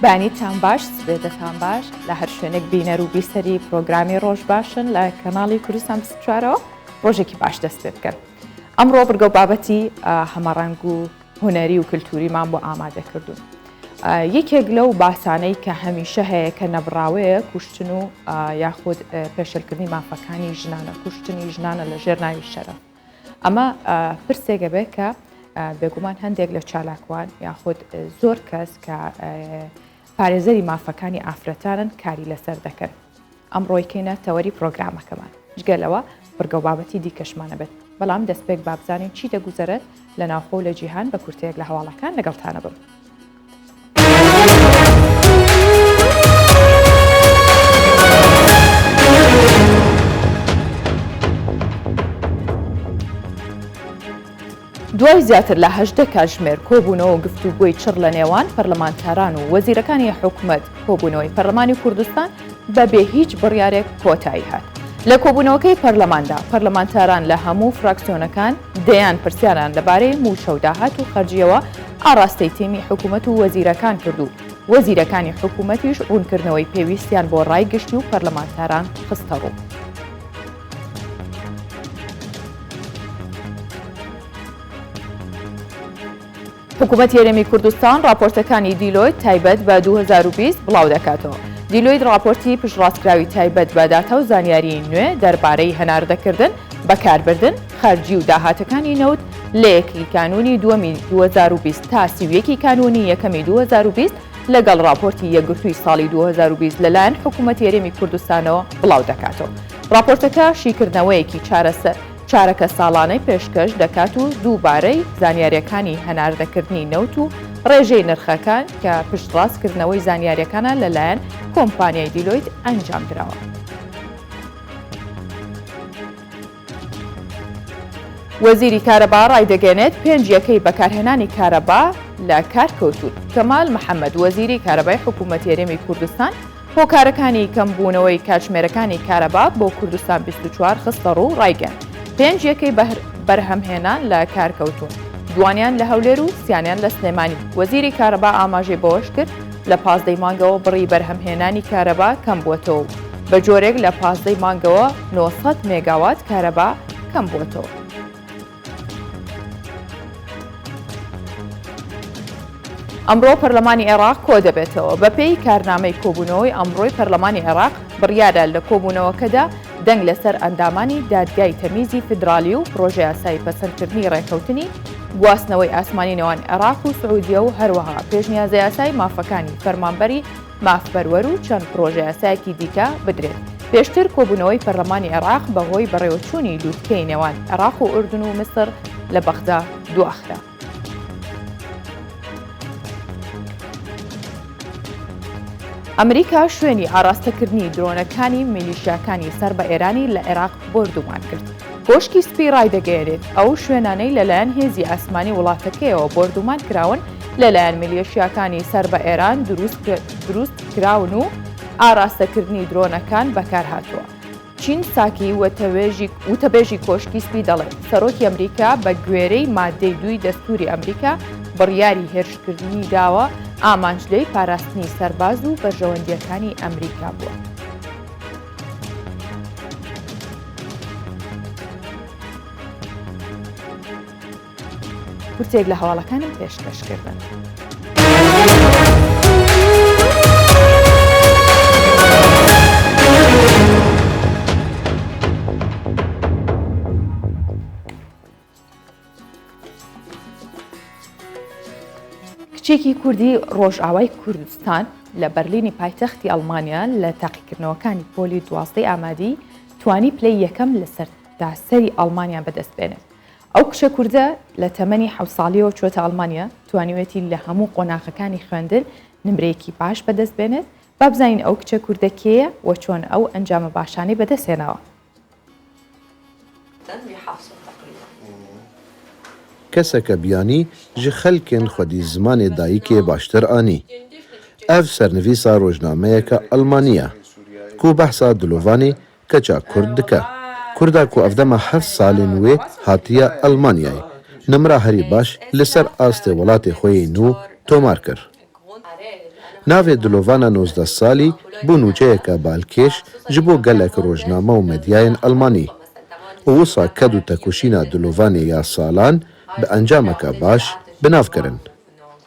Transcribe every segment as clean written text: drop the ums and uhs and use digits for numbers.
بەیانیتان باش سبێدەتان باش لە هەر شوێنێک بینەر و بیسەری پرۆگرامی ڕۆژ باشن لە کەناڵی کوردستان 24ەوە ڕۆژێکی باش دەست پێ بکەن ئەمڕۆ بڕگە و بابەتی هەمەڕەنگ و هونەری و کلتوریمان بۆ ئامادە کردوون. یەکێک لەو باسانەی کە هەمیشە هەیە کە نەبڕاوەیە کوشتن و یاخود پێشلکردنی مافەکانی ژنانە کوشتنی ژنانە لە ژێر ناوی شەرەف ئەمە پرسێکە بێ کە بێگومان هەندێک لە چالاکوان یاخود زۆر کەس کە پارێزەری مافەکانی ئافرەتانن کاری لەسەر دەکەن. ئەمڕۆ یکەینە تەوەری پرۆگرامەکەمان. جگە لەوە بڕگە و بابەتی دیکەشمان ئەبێت. بەڵام دەستپێک با بزانین چی دەگوزەرێت لە ناوخۆ و لە جیهان بە کورتەیەک لە هەواڵەکان لەگەڵتانە بم. دوای زیاتر لە 18 کاتژمێر کۆبوونەوە و گفتوگۆی چڕ لە نێوان پەرلەمانتاران و وەزیرەکانی حکومەت، کۆبوونەوەی پەرلەمانی کوردستان بە بێ هیچ بڕیارێک کۆتایی هات. لە کۆبوونەوەکەی پەرلەماندا، پەرلەمانتاران لە هەموو فراکسیۆنەکان دەیان پرسیاریان لەبارەی مووچە و داهات و خەرجییەوە ئاڕاستەی تیمی حکومەت و وەزیرەکان کرد و وەزیرەکانی حکومەتیش ڕوونکردنەوەی پێویستیان بۆ ڕای گشتی و پەرلەمانتاران خستەڕوو. حکومەتی هەرێمی کوردستان ڕاپۆرتەکانی دیلۆیت تایبەت بە 2020 بڵاودەکاتەوە. دیلۆیت ڕاپۆرتی پشتڕاستکراوی تایبەت بە داتا و زانیاریی نوێ دەربارەی هەناردەکردن، بەکاربردن، خەرجی و داهاتەکانی نەوت لە یەک ی کانوونی دووەمی 2020 تا 31 ی کانوونی یەکەمی 2020 لەگەڵ ڕاپۆرتی یەکگرتووی ساڵی 2020 لەلایەن حکومەتی هەرێمی کوردستانەوە بڵاودەکاتەوە. ڕاپۆرتەکە شیکردنەوەیەکی چارەسەر چارەکە ساڵانەی پێشکەش دەکات و دووبارەی زانیارییەکانی هەناردەکردنی نەوت و ڕێژەی نرخەکان کە پشتڕاست کردنەوەی زانیارییەکانە لەلایەن کۆمپانیای دیلۆیت ئەنجامدراوە. وەزیری کارەبا ڕایدەگەیەنێت، پێنج یەکەی بەکارهێنانی کارەبا لە کار کەوتوون. کەمال محەمەد، وەزیری کارەبای حکوومەتی هەرێمی کوردستان، هۆکارەکانی کەمبوونەوەی کاتژمێرەکانی کارەبا بۆ کوردستان 24 خستەڕوو و ڕایگەیاند، پێنج یەکەی بەرهەمهێنان لە کار کەوتوون، دوانیان لە هەولێر و سیانیان لە سلێمانی. وەزیری کارەبا ئاماژەی بەوەشکرد، لە پازدەی مانگەوە بڕی بەرهەمهێنانی کارەبا کەمبووەتەوە و بە جۆرێک لە پازدەی مانگەوە 900 مێگاوات کارەبا کەمبووەتەوە. ئەمڕۆ پەرلەمانی عێراق کۆدەبێتەوە. بەپێی کارنامەی کۆبوونەوەی ئەمڕۆی پەرلەمانی عێراق، بڕیارە لە کۆبوونەوەکەدا دەنگ لەسەر ئەندامانی دادگای تەمیزی فیدرالی و پڕۆژەیاسای پەسەندکردنی ڕێککەوتنی گواستنەوەی ئاسمانی نێوان عێراق و سعودیە و هەروەها پێشنیازەیاسای مافەکانی فەرمانبەری مافپەروەر و چەند پڕۆژەیاسایەکی دیکە بدرێت. پێشتر کۆبوونەوەی پەرلەمانی عێراق بەهۆی بەڕێوەچوونی لووتکەی نێوان عێراق و ئوردن و میسر لە بەغدا دواخرا. ئەمریکا شوێنی ئاراستەکردنی درۆنەکانی میلیشیاکانی سەر بە ئێرانی لە عێراق بۆردومان کرد. کۆشکی سپی ڕایدەگەیەنێت، ئەو شوێنانەی لەلایەن هێزی ئاسمانی وڵاتەکەیەوە بۆردومان کراون لەلایەن میلیشیاکانی سەر بە ئێران دروست کراون و ئاراستەکردنی درۆنەکان بەکارهاتووە. چین ساکی وتەبێژی کۆشکی سپی دەڵێت، سەرۆکی ئەمریکا بە گوێرەی ماددەی دووی دەستووری ئەمریکا بڕیاری هێرشکردنی داوە، ئامانج لێی پاراستنی سەرباز و بەرژەوەندییەکانی ئەمریکا بووە. کورتێک لە هەواڵەکانم پێشکەش کردن. کچێکی کوردی ڕۆژئاوای کوردستان لە بەرلینی پایتەختی ئەڵمانیا لە تاقیکردنەوەکانی پۆلی دوازدەی ئامادی توانی پلەی یەکەم لە سەرتاسەری ئەڵمانیا بەدەست بێنێت. ئەو کچە کوردە لە تەمەنی حەوت ساڵیەوە چووەتە ئەڵمانیا، توانیویەتی لە هەموو قۆناغەکانی خوێندن نمرەیەکی باش بەدەست بێنێت، با بزانین ئەو کچە کوردە کێیە و چۆن ئەو ئەنجامە باشانەی بەدەست هێناوە. Keseke biyanî ji xelkên xwedî zimanê dayikê baştir anî. Ev sernivîsa rojnameyeke Elmanî ye ku behsa dilovanê keça Kurd dike. Kurda ku ev dema heft salên wê hatiye Elmanyayê, nimra herî baş li ser astê welatê xwe yê nû tomar kir. Navê Dilovana 19 salî bû nûçeyeke balkêş ji bo gelek rojname û medyayên Elmanî û wisa ked û tekoşîna Dilovanê ya salan bi encameke baş bi nav kirin.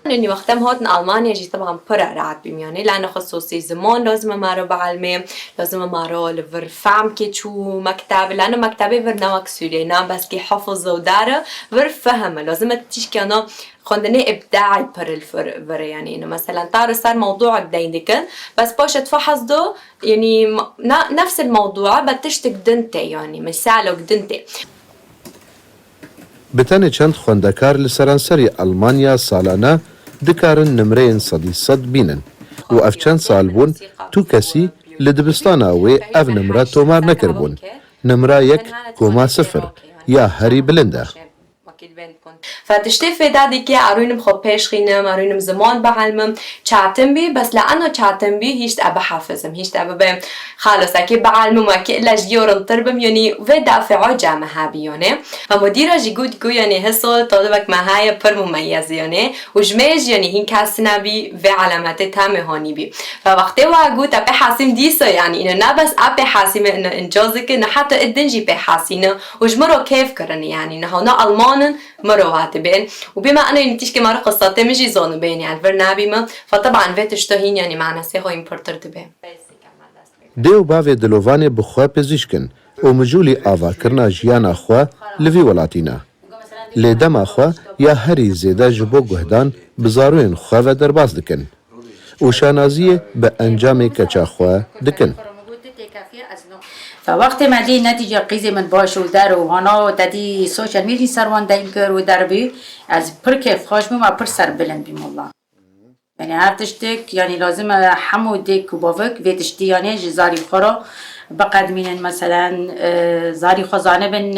اني وقتها هوتن المانيا جي طبعا برا رعت بيم يعني لانه خصوصي زمان لازم مارو بعلمي لازم مارو لفر فهم كي شو مكتب لانه مكتبي فر نوك سوريا نعم بس كي حفظ ودارة فر فهم لازم تيش كانوا خندني ابداعي بر الفر فر يعني انه مثلا تعرف صار موضوع ديندكن بس باش تفحص دو يعني نفس الموضوع بتشتك دنتي يعني مثالك دنتي. Bi tenê çend xwendekar li seranserî Elmanya salane dikarin nimreyên 100% bînin û ev çend sal bûn tu kesî li dibistana wê ev nimre tomar nekiribûn. Nimra 1,0 ya herî bilind e. فتشتي في دادي كي أروينم خو بيش خينم أروينم زمان بعلمم چاتم بي بس لأنه چاتم بي هيشت أبا حافظم هيشت أبا بي خالص أكي بعلمم أكي إلا جيورن طربم يعني في دافعو جامعة بي يعني فمديرة جي قود قو يعني هسو طالبك معايا بر مميز يعني وجماج يعني هين كاسنا بي في علامات تامة هوني بي فوقتي واقو تبي حاسم ديسو يعني إنه نا بس أبي حاسمة إنه إنجازك إنه حتى إدنجي بي حاسينه وجمرو كيف كرني يعني إنه هنا ألمان مرو بين وبما انه يعني تشكي مرة قصتي مجي زون بين يعني الفرنابي ما فطبعا فيت اشتهين يعني معنا سيخو امبورتر دبي. Dê û bavê Dilovanê bi xwe pizîşk in û mijûlî avakirina jiyana xwe li vî welatî ne. Lê dema xwe ya herî zêde ji bo guhdan bi zaroyên xwe ve derbas dikin û şanaziyê bi encamê keça xwe dikin. فوقت ما دي نتيجة قيزي من باش ودار وهنا تدي سوشيال ميديا سروان دينكر ودربي از پر كيف خوش بیم و پر سر بلند بیم والله. يعني هر تشتك يعني لازم حمو ديك وبافك في تشتي يعني جزاري خرا بقدمين مثلا زاري خزانه بن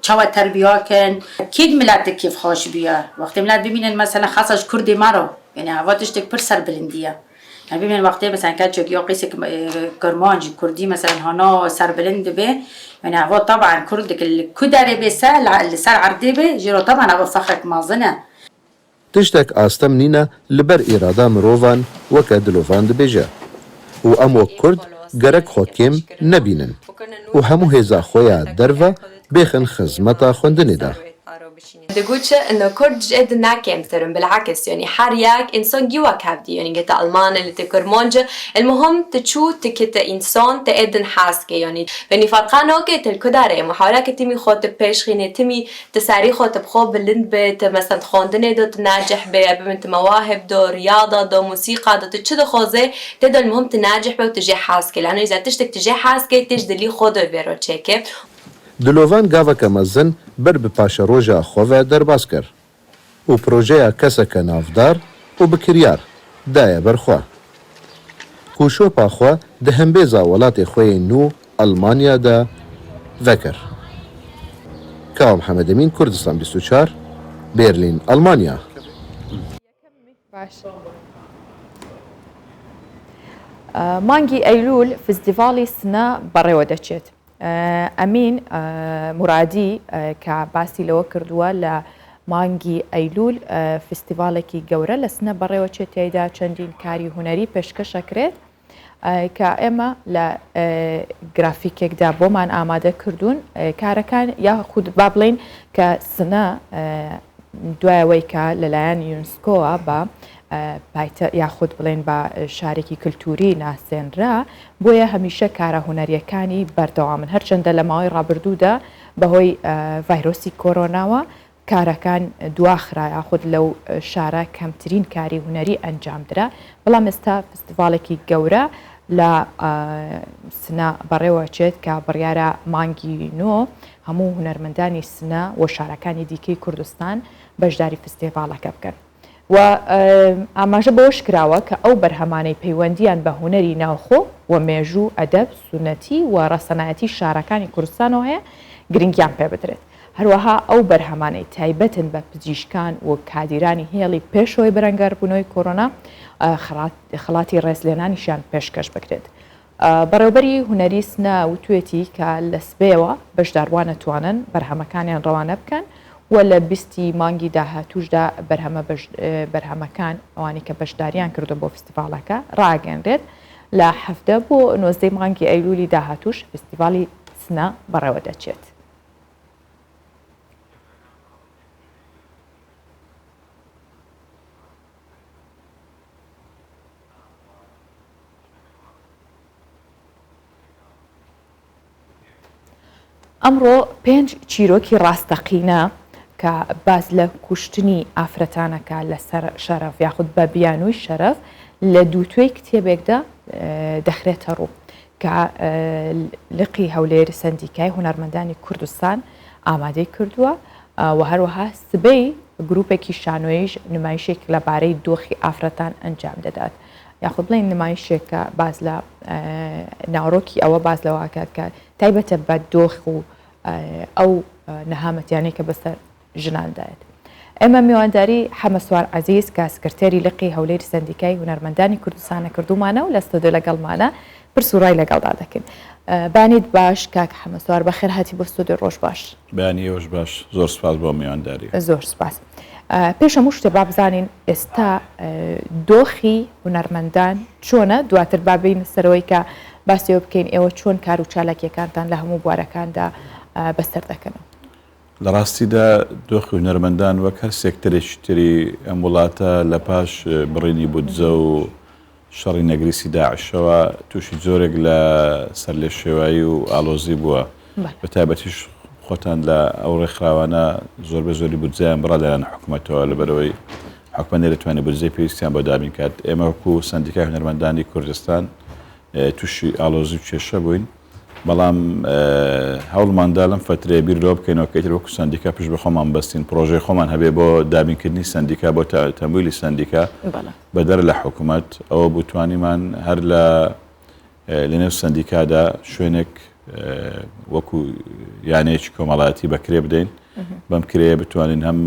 چوا تربيه كن كيد ملت كيف خوش بيا وقت ملت ببینن مثلا خاصش كردي مرو يعني هوا تشتك پر سر بلنديه يعني ببین وقتی مثلا كاتشوك يا قيسك كرمانج كردي مثلا هنا سر بلند به يعني هو طبعا كردك الكدري بس اللي سر عردي به جيرو طبعا هو فخرك مازنه. Tiştek astem nîne li ber îrada mirovan weke Dilovan dibêje û em wek Kurd gerek xwe kêm nebînin û hemû hêza xwe ya derve bêxin xizmeta xwendinê de. دقوتش انه كرد جد ناكم بالعكس يعني حرياك انسان جوا كابدي يعني جت المان اللي تكرمونج المهم تشو تكت انسان تأدن حاسك يعني يعني فرقان اوكي تلكداري محاولة تمي خود بيش خيني تمي تساري خود بخو بلند بيت مثلا خواندني دو تناجح بي بنت مواهب دو رياضة دو موسيقى دو تشد خوزي تدو المهم تناجح بي وتجي حاسك لانه اذا تشتك تجي حاسك تجدلي خود فيرو تشيكي. Dilovan gaveke mezin ber bi paşeroja xwe ve derbas kir û projeya keseke navdar û bi kiryar daye ber xwe. Ku şopa xwe di hembêza welatê xwe yê nû Elmanya de vekir. Kawa Mihemed Emîn, Kurdistan 24, Berlîn, Elmanya. باش مانگی ئەیلول فستیڤاڵی سنە بەڕێوە دەچێت. ئەمین مرادی کە باسی لەوە کردووە لە مانگی ئەیلول فستیڤالێکی گەورە لە سنە بەڕێوە چێت، تیایدا چەندین کاری هونەری پێشکەشەکرێت کە ئێمە لە گرافیکێکدا بۆمان ئامادە کردوون کارەکان یاخود با بڵین کە سنە دوایەوەی کە لەلایەن یونسکۆوە بە پایتە یاخود بڵێن بە شارێکی کللتوری ناسێنرا، بۆیە هەمیشە کارە هونەریەکانی بەردەوامن. هەرچەندە لە ماوەی ڕابردوودا بەهۆی ڤایرۆسی کۆرۆناوە کارەکان دواخرا یاخود لەو شارە کەمترین کاری هونەری ئەنجامدرا، بەڵام ئێستا فستیڤالێکی گەورە لە سنە بەڕێوەچێت کە بڕیارە مانگی نۆ هەموو هونەرمەندانی سنە و شارەکانی دیکەی کوردستان بەشداری فستیڤالەکە بکەن. و ئاماژە بەوەش کراوە کە ئەو بەرهەمانەی پەیوەندیان بە هونەری ناوخۆ و مێژوو، ئەدەب، سونەتی و ڕەسەنایەتی شارەکانی کوردستانەوە هەیە گرنگیان پێ بدرێت. هەروەها ئەو بەرهەمانەی تایبەتن بە پزیشکان و کادیرانی هێڵی پێشەوەی بەرەنگاربوونەوەی کۆرۆنا خەڵاتی ڕێزلێنانیشیان پێشکەش بکرێت. بەڕێوبەری هونەری سنە وتوێتی کە لە سبەیەوە بەشداروان ئەتوانن بەرهەمەکانیان ڕەوانە بکەن و لە بیستی مانگی داهاتووشدا بەرهەمە بەرهەمەکان ئەوانەی کە بەشداریان کردووە بۆ فستیڤاڵەکە ڕاگەنرێت. لە 17 بۆ 19 مانگی ئەیلولی داهاتووش فستیڤاڵی سنە بەڕێوە دەچێت. ئەمڕۆ پێنج چیرۆکی ڕاستەقینە کە باس لە کوشتنی ئافرەتانەکە لەسەر شەرەف یاخود بە بیانووی شەرەف لە دووتوێی کتێبێکدا دەخرێتە ڕوو کە لقی هەولێر سەندیکای هونەرمەندانی کوردستان ئامادەی کردووە و هەروەها سبەی گروپێکی شانۆیش نمایشێک لەبارەی دۆخی ئافرەتان ئەنجام دەدات. یاخود بڵێین نمایشێکە باس لە ناوەڕۆکی ئەوە باس لەوە ئەکات کە تایبەتە بە دۆخ و ئەو نەهامەتیانەی کە بەسەر ژناندایەت. ئێمە میوانداری حەمە سوار عەزیز کە سکرتێری لقی هەولێری سەندیکای هونەرمەندانی کوردستانە کردوومانە و لە ستۆدیۆ لەگەڵمانە پرس و ڕای لەگەڵدا دەکەین. بەیانیت باش کاک حەمە سوار بەخێر هاتی بۆ ستۆدیۆ ڕۆژ باش. بەیانی ئێوەش باش زۆر سوپاس بۆ میوانداری. زۆر سوپاس. پێش هەموو شتێ با بزانین ئێستا دۆخی هونەرمەندان چۆنە دواتر با بێینە سەرەوەی کە باسی ئەوە بکەین ئێوە چۆن کار و چالاکیەکانتان لە هەموو بوارەکاندا بەسەر دەکەن. لە ڕاستیدا دۆخی هونەرمەندان وەک هەر سێکتەرێکی تری ئەم وڵاتە لە پاش بڕینی بودجە و شەڕی نەگریسی داعشەوە تووشی جۆرێک لە سەرلێشێوایی و ئاڵۆزی بووە، بە تایبەتیش خۆتان لە ئەو ڕێکخراوانە زۆربەی زۆری بودجەیان بڕا لەلایەن حکومەتەوە، لەبەرئەوەی حکومەت نەیدەتوانی بودجەی پێویستیان بۆ دابین کات. ئێمە وەکو سەندیکای هونەرمەندانی کوردستان تووشی ئاڵۆزی و کێشە بووین. بەڵام هەوڵماندا لەم فەترەیە بیر لەوە بکەینەوە کە ئیتر وەکو سەندیکا پشت بە خۆمان بەستین، پڕۆژەی خۆمان هەبێ بۆ دابینکردنی سەندیکا، بۆ تەمویلی سەندیکا بەدەر لە حکومەت. ئەوە بوو توانیمان هەر لە لەنێو سەندیکادا شوێنێک وەکو یانەیەکی کۆمەڵایەتی بە کرێ بدەین، بەم کرێیە بتوانین هەم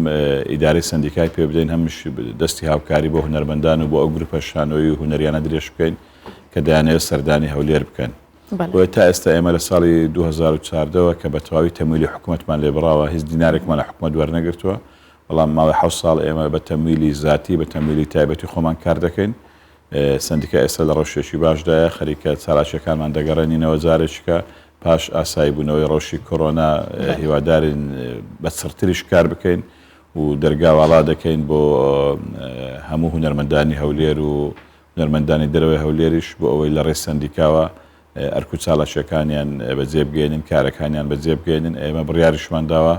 ئیدارەی سەندیکای پێ بدەین، هەمیش دەستی هاوکاری بۆ هونەرمەندان و بۆ ئەو گروپە شانۆیی و هونەریانە درێژ بکەین کە دەیانەوێت سەردانی هەولێر بکەن. بۆیە تا ئێستا ئێمە لە ساڵی 2014 وە کە بە تەواوی تەمویلی حکومەتمان لێ بڕاوە، هیچ دینارێکمان لە حکومەت وەرنەگرتووە، بەڵام ماوەی حەوت ساڵ ئێمە بە تەمویلی زاتی، بە تەمویلی تایبەتی خۆمان کار دەکەین. سەندیکا ئێستا لە ڕەوشێکی باشدایە، خەریکە چالاکییەکانمان دەگەڕێنینەوە جارێکیکە پاش ئاساییبوونەوەی ڕەوشی کۆرۆنا، هیوادارین بە چڕتریش کار بکەین و دەرگا واڵا دەکەین بۆ هەموو هونەرمەندانی هەولێر و هونەرمەندانی دەرەوەی هەولێریش بۆ ئەوەی لە ڕێی سەندیکاوە ئەرک و چالاکییەکانیان بەجێ بگەیەنن، کارەکانیان بەجێ بگەیەنن، ئێمە بڕیاریشمان داوە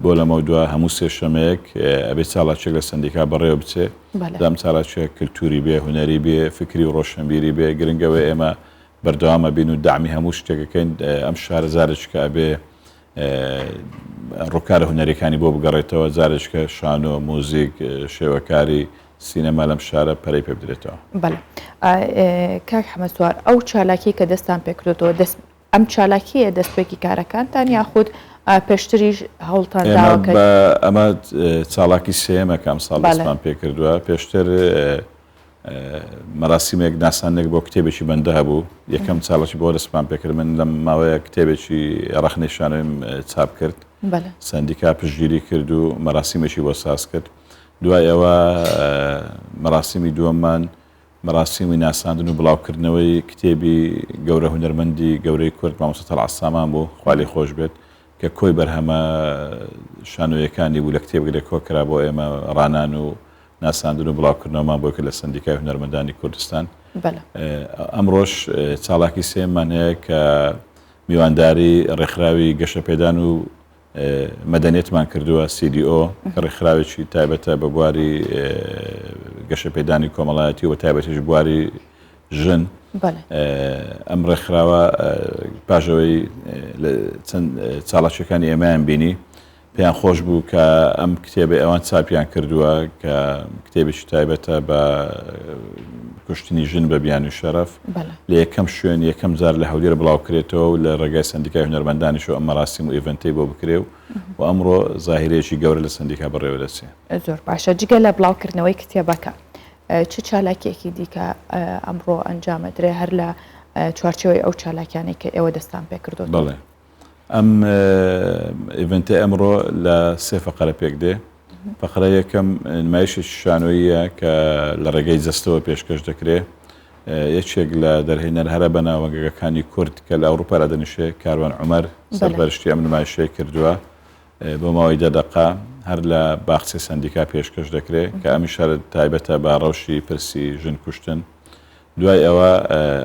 بۆ لەمەودوا هەموو سێشەمەیەک ئەبێ چالاکییەک لە سەندیکا بەڕێوە بچێ، دام چالاکییە کلتوری بێ، هونەری بێ، فکری و ڕۆشنبیری بێ، گرنگ ئەوەیە ئێمە بەردەوام ئەبین و دەعمی هەموو شتێک ئەکەین، ئەم شارە جارێکیکە ئەبێ ڕووکارە هونەریەکانی بۆ بگەڕێتەوە، جارێکیکە شانۆ، موزیک، شێوەکاری، سینەما لەم شارە پەرەی پێ بدرێتەوە. بەڵێ کاک حەمە سوار، ئەو چالاکیەی کە دەستتان پێ کردۆتەوە، دەست ئەم چالاکیە دەستپێکی کارەکانتان یاخود پێشتریش هەوڵتان داوە کە؟ ئەمە چالاکی سێیەمە کە ئەمساڵ دەستمان پێ کردووە، پێشتر مەراسیمێک ناساندنێک بۆ کتێبێکی بەندە هەبوو، یەکەم چالاکی بۆ دەستمان پێ کرد، من لەم ماوەیە کتێبێکی ڕەخنەی شانۆیم چاپ کرد، سەندیکا پشتگیری کرد و مەراسیمێکی بۆ ساز کرد. دوای ئەوە مەراسیمی دووەممان مەراسیمی ناساندن و بڵاوکردنەوەی کتێبی گەورە هونەرمەندی گەورەی کورد مامۆستا تەڵعەت سامان بوو، خوا لێی خۆش بێت، کە کۆی بەرهەمە شانۆیەکانی بوو لە کتێبگرێک کۆکرا بۆ ئێمە ڕانان و ناساندن و بڵاوکردنەوەمان بۆ کرد لە سەندیکای هونەرمەندانی کوردستان. ئەمڕۆش چالاکی سێیەممان هەیە کە میوانداری ڕێکخراوی گەشەپێدان و مەدەنیەتمان کردووە، CDO، کە ڕێکخراوێکی تایبەتە بە بواری گەشەپێدانی کۆمەڵایەتی و بە تایبەتیش بواری ژن. ئەم ڕێکخراوە پاش ئەوەی چەند چالاکیەکانی ئێمەیان بینی پێیان خۆش بوو کە ئەم کتێبەی ئەوان چاپیان کردووە کە کتێبێکی تایبەتە بە کوشتنی ژن بە بیانوی شەرەف لە یەکەم شوێن یەکەم جار لە هەولێر بڵاو کرێتەوە و لە ڕێگای سەندیکای هونەرمەندانیشەوە ئەم مەراسیم و ئیڤنتەی بۆ بکرێ و و ئەمڕۆ زاهیرەیەکی گەورە لە سەندیکا بەڕێوە دەچێ. زۆر باشە جگە لە بڵاوکردنەوەی کتێبەکە چ چالاکیەکی دیکە ئەمڕۆ ئەنجامەدرێ هەر لە چوارچێوەی ئەو چالاکیانەی کە ئێوە دەستان پێکردووە؟ بەڵێ. ئەم event ەی ئەمڕۆ لە سێ فەقەرە پێک دێ. فەقرە یەکەم نمایشێکی شانۆییە کە لە ڕێگەی جەستەوە پێشکەش دەکرێ. یەکێک لە دەرهێنەر هەرە بەناوبانگەکانی کورد کە لە ئەوروپا دادەنیشێ کاروان عومەر سەرپەرشتی ئەم نمایشەی کردووە. بۆ ماوەی دە دەقە هەر لە باخچەی سەندیکا پێشکەش دەکرێ کە ئەمیش هەر تایبەتە بە ڕەوشی پرسی ژن کوشتن. دوای ئەوە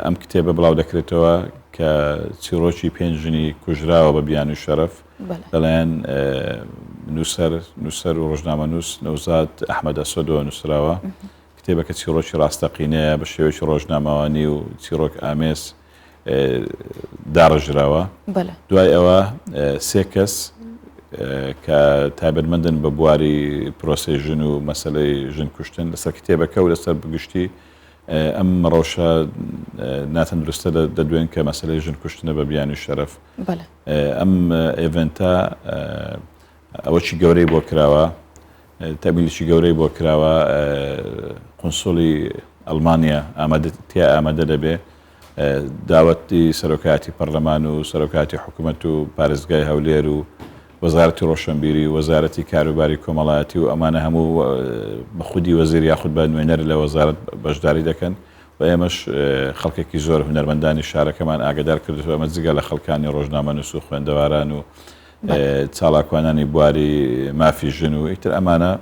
ئەم کتێبە بڵاو دەکرێتەوە کە چیڕۆکی پێنج ژنی کوژراوە بە بیانووی شەرەف لەلایەن نووسەر نووسەر و ڕۆژنامەنووس نەوزاد ئەحمەد ئەسەدەوە نووسراوە. کتێبەکە چیڕۆکی ڕاستەقینەیە بە شێوەیەکی ڕۆژنامەوانی و چیڕۆک ئامێز داڕێژراوە. دوای ئەوە سێ کەس کە تایبەتمەندن بە بواری پرۆسەی ژن و مەسەلەی ژن کوشتن لەسەر کتێبەکە و لەسەر گشتی ئەم ڕەوشە ناتەندروستە دەدوێن کە مەسەلەی ژن کوشتنە بە بیانوی شەرەف. ئەم event ە ئەوەکی گەورەی بۆ کراوە، تەمویلێکی گەورەی بۆ کراوە، قونسوڵی ئەڵمانیا ئامادە تیا ئامادە دەبێ، داوەتی سەرۆکایەتی پەرلەمان و سەرۆکایەتی حکومەت و پارێزگای هەولێر و وەزارەتی ڕۆشنبیری و وەزارەتی کاروباری کۆمەڵایەتی و ئەمانە هەموو بە خودی وەزیر یاخود بە نوێنەر لە وەزارەت بەشداری دەکەن و ئێمەش خەڵکێکی زۆر هونەرمەندانی شارەکەمان ئاگادار کردووە ئەمە جگە لە خەڵکانی ڕۆژنامەنووس و خوێندەواران و چالاکوانانی بواری مافی ژن و ئیتر ئەمانە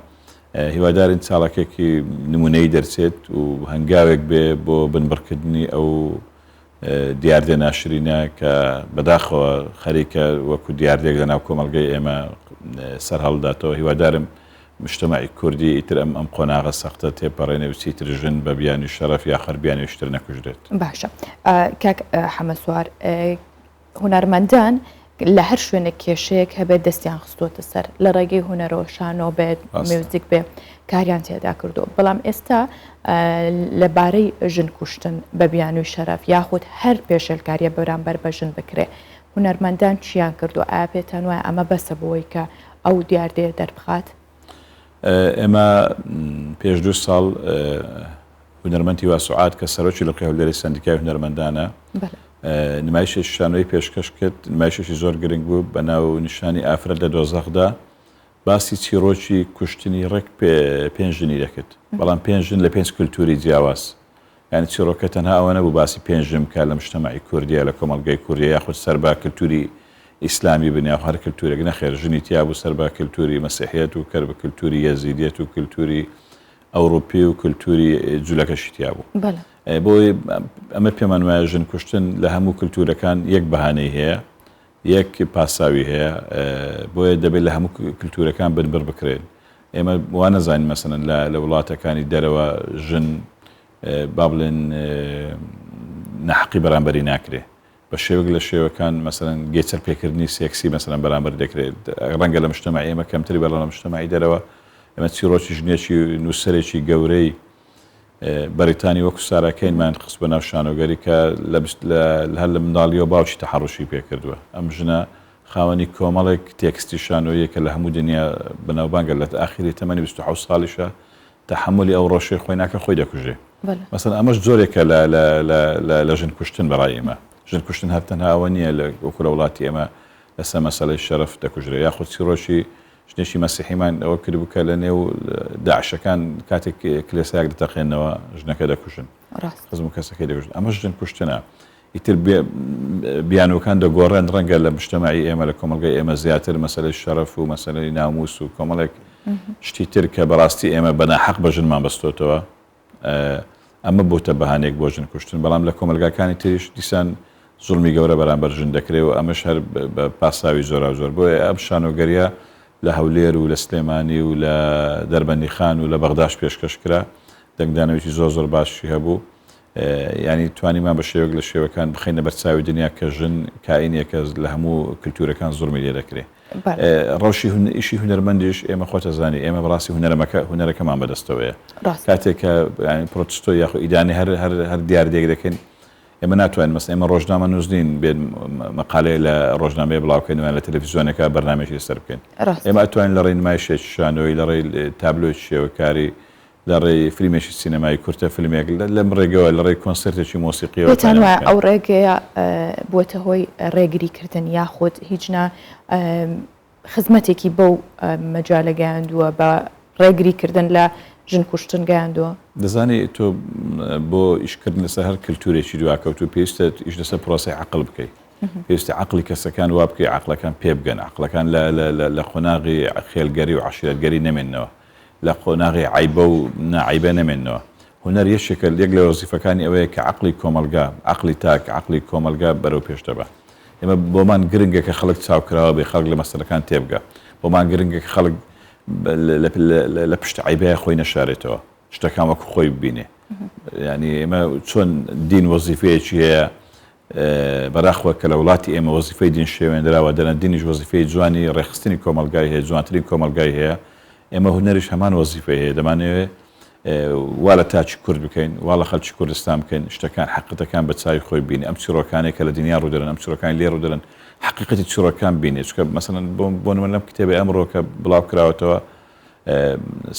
هیوادارین چالاکێکی نمونەیی دەرچێت و هەنگاوێک بێ بۆ بنبڕکردنی ئەو دیاردە ناشرینە کە بەداخەوە خەریکە وەکو دیاردەیەک لەناو کۆمەڵگەی ئێمە سەرهەڵداتەوە. هیوادارم مجتەمەعی کوردی ئیتر ئەم ئەم قۆناغە سەختە تێپەڕێنێ و چیتر ژن بە بیانوی شەرەف یا هەر بیانویەکی تر نەکوژرێت. باشە کاک حەمە سوار هونەرمەندان لە هەر شوێنێک کێشەیەک هەبێت دەستیان خستووەتە سەر لە ڕێگەی هونەرەوە شانۆ بێت میوزیک بێ کاریان تێدا کردو بەڵام ئێستا لەبارەی ژن کوشتن بە بیانووی شەرەف یاخود هەر پێشێلکاریە بەرامبەر بە ژن بکرێ هونەرمەندان چیان کردو ئایا پێتان وایە ئەمە بەسە بۆی کە ئەو دیاردەیە دەربخات؟ ئێمە پێش دوو ساڵ هونەرمەند هیوا سوعاد کە سەرۆکی لقی هەولێری سەندیکای هونەرمەندانە نمایشێکی شانۆی پێشکەش کرد، نمایشێکی زۆر گرنگ بوو بە ناو نیشانی ئافرەت لە دۆزەخدا، باسی چیڕۆکی کوشتنی ڕێک پێنج ژنی دەکرد، بەڵام پێنج ژن لە پێنج کلتوری جیاواز، یانی چیڕۆکە تەنها ئەوە نەبوو باسی پێنج ژن بکات لە مجتەمەعی کوردیە، لە کۆمەڵگەی کوردیە یاخود سەر بە کلتوری ئیسلامی بن یاخود هەر کلتورێک، نەخێر ژنی تیابوو سەر بە کلتوری مەسیحیەت و کەر بە کلتوری یەزیدیەت و کلتوری ئەوڕوپی و کلتوری جولەکەشی تیابوو. بۆیە ئەمە پێمان وایە ژن کوشتن لە هەموو کلتورەکان یەک بەهانەی هەیە، یەک پاساوی هەیە، بۆیە دەبێت لە هەموو کلتورەکان بنبڕ بکرێن. ئێمە وا نەزانین مەسەلەن لە وڵاتەکانی دەرەوە ژن با بڵێن ناحەقی بەرامبەری ناکرێ. بە شێوەک لە شێوەکان مەسەلەن گێچەل پێکردنی سێکسی مەسەلەن بەرامبەر دەکرێت ڕەنگە لە مجتەمەعی ئێمە کەمتری بەڵام لە مجتەمەعی دەرەوە ئێمە چیڕۆکی ژنێکی نووسەرێکی گەورەی بەریتانی وەکو سارا کەینمان خست بە ناو شانۆگەری کە لە هەر لە منداڵیەوە باوکی تەحەڕوشی پێکردووە ئەم ژنە خاوەنی کۆمەڵێک تێکستی شانۆییە کە لە هەموو دنیا بەناوبانگە لە ئاخیری تەمەنی 27 ساڵیشە تەحەمولی ئەو ڕەوشەی خۆی ناکە خۆی دەکوژێ مەسەلەن ئەمەش جۆرێکە لە لە لە لە لە ژن کوشتن بەڕای ئێمە ژن کوشتن هەر تەنها ئەوە نییە لە وەکو لە وڵاتی ئێمە لەسەر مەسەلەی شەرەف دەکوژرێ یاخود چیڕۆکی ژنێکی مەسیحیمان ئەوە کردبوو کە لە نێو داعشەکان کاتێک کلێسایەک دەتەقێنەوە ژنەکە دەکوژن خزم و کەسەکەی دەکوژن ئەمەش ژن کوشتنە ئیتر بیانووەکان دەگۆڕێن، ڕەنگە لە مجتەمەعی ئێمە، لە کۆمەڵگەی ئێمە زیاتر مەسەلەی شەرەف و مەسەلەی نامووس و کۆمەڵێک شتی تر کە بەڕاستی ئێمە بە ناحەق بە ژنمان بەستۆتەوە، ئەمە بۆتە بەهانەیەک بۆ ژن کوشتن، بەڵام لە کۆمەلگاکانی تریش دیسان زوڵمی گەورە بەرامبەر ژن دەکرێ و ئەمەش هەر بە پاساوی جۆراوجۆر. بۆیە ئەم شانۆگەرییە لە هەولێر و لە سلێمانی و لە دەربەندیخان و لە بەغداش پێشکەش کرا، دەنگدانەوەیەکی زۆر زۆر باشی هەبوو. یانی توانیمان بە شێوەیەک لە شێوەکان بخەینە بەر چاوی دنیا کە ژن کائینێکە لە هەموو کلتورەکان زوڵمی لێ دەکرێ. ڕەوشی ئیشی هونەرمەندیش ئێمە خۆت ئەزانی ئێمە بەڕاستی هونەرەمەکە هونەرەکەمان بەدەستەوەیە. کاتێک کە پرۆتستۆ یاخۆ ئیدانەی هەر هەر هەر دیاردەیەک دەکەین ئێمە ناتوانین مەسەلەن ئێمە ڕۆژنامە نووس نین بێن مەقالەیە لە ڕۆژنامەیە بڵاو بکەین یان لە تەلەفیزیۆنێکا بەرنامەیەکی لەسەر بکەین. ئێمە ئەتوانین لە ڕێی نمایشێکی شانۆیی لە ڕێی تابلۆیەکی شێوەکاری. لە ڕێی فیلمێکی سینەمایی کورتە فیلمێک لەم ڕێگەوە لە ڕێی کۆنسێرتێکی مۆسیقیەوە پێتان وایە ئەو ڕێگەیە بووەتە هۆی ڕێگریکردن یاخود هیچ نا خزمەتێکی بەو مەجالە گەیاندووە بە ڕێگریکردن لە ژن کوشتن گەیاندووە؟ دەزانی تۆ بۆ ئیشکردن لەسەر هەر کلتورێکی دواکەوتوو پێویستە ئیش لەسەر پرۆسەی عەقڵ بکەی. پێویستە عەقڵی کەسەکان وا بکەی عەقڵەکان پێبگەن، عەقڵەکان لە قۆناغی خێلگەری و عەشیرەتگەری نەمێننەوە، لە قۆناغی عەیبە و ناعەیبە نەمێننەوە. هونەر یەکێکە یەک لە وەزیفەکانی ئەوەیە کە عەقڵی کۆمەڵگا، عەقڵی تاک، عەقڵی کۆمەڵگا بەرەو پێش دەبا. ئێمە بۆمان گرنگە کە خەڵک چاوکراوە بێ، خەڵک لە مەسەلەکان تێبگا. بۆمان گرنگە کە خەڵک لە پشت عەیبەیا خۆی نەشارێتەوە، شتەکان وەکو خۆی ببینێ. یانی ئێمە چۆن دین وەزیفەیەکی هەیە، بەداخەوە کە لە وڵاتی ئێمە وەزیفەی دین شێوێنراوە، دەنا دینیش وەزیفەی جوانی ڕێکخستنی کۆمەڵگای هەیە، جوانترین کۆمەڵگای هەیە، ئێمە هونەریش هەمان وەزیفەی هەیە، دەمانەوێ وا لە تاکی کورد بکەین، وا لە خەڵکی کوردستان بکەین، شتەکان، حەقیقەتەکان بە چاوی خۆی بینێ، ئەم چیڕۆکانەی کە لە دنیا ڕوودەدەن، ئەم چیڕۆکانەی لێ ڕوودەدەن، حەقیقەتی چیڕۆکان بینێ، چونکە مەسەلەن بۆ نموونە لەم کتێبەی ئەمڕۆ کە بڵاو کراوەتەوە،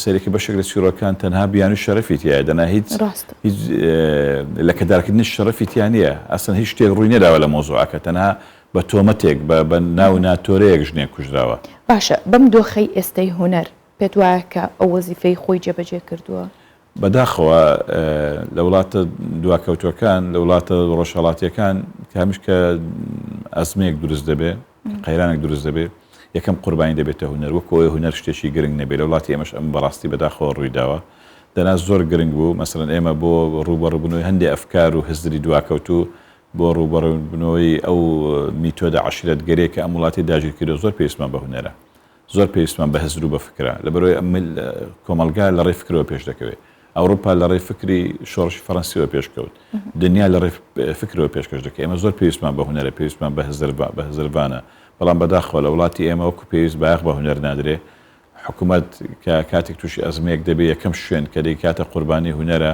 سەیرەکە بەشێک لە چیرۆکان تەنها بیانوی شەرەفی تیایە دەنا هیچ هیچ لەکەدارکردنی شەرەفی تیا نییە ئەسڵەن هیچ شتێک ڕووی نەداوە لە مەوزوعەکە تەنها بە تۆمەتێک بە بە ناو ناتۆرەیەک ژنێک کوژراوە. باشە بەم دۆخەی ئێستەی هونەر پێت وایە کە ئەو وەزیفەی خۆی جێبەجێ کردووە؟ بەداخەوە لە وڵاتە دواکەوتووەکان لە وڵاتە ڕۆژهەڵاتیەکان کە هەمیش کە ئەزمەیەک دروست دەبێ قەیرانێک دروست دەبێ یەکەم قوربانی دەبێتە هونەر وەکو ئەوەی هونەر شتێکی گرنگ نەبێ لە وڵاتی ئێمەش ئەم بەڕاستی بەداخەوە ڕوویداوە دەنا زۆر گرنگ بوو مەسەلەن ئێمە بۆ ڕووبەڕووبوونەوەی هەندێ ئەفکار و هزری دواکەوتوو بۆ ڕووبەڕووبوونەوەی ئەو میتۆدە عەشیرەتگەریە کە ئەم وڵاتەی داگیرکردووە زۆر پێویستمان بە هونەرە زۆر پێویستمان بە هزر و بە فکرە، لەبەرئەوەی ئەم کۆمەڵگا لە ڕێی فکرەوە پێش دەکەوێ. ئەوروپا لە ڕێی فکری شۆڕشی فەڕەنسیەوە پێش کەوت. دنیا لە ڕێی فکرەوە پێشکەش دەکەوێ. ئێمە زۆر پێویستمان بە هونەرە، پێویستمان بە هزر بە هزرڤانە. بەڵام بەداخەوە لە وڵاتی ئێمە وەکو پێویست بایەخ بە هونەر نادرێ. حکوومەت کە کاتێک تووشی ئەزمەیەک دەبێ یەکەم شوێن کە دەیکاتە قوربانی هونەرە،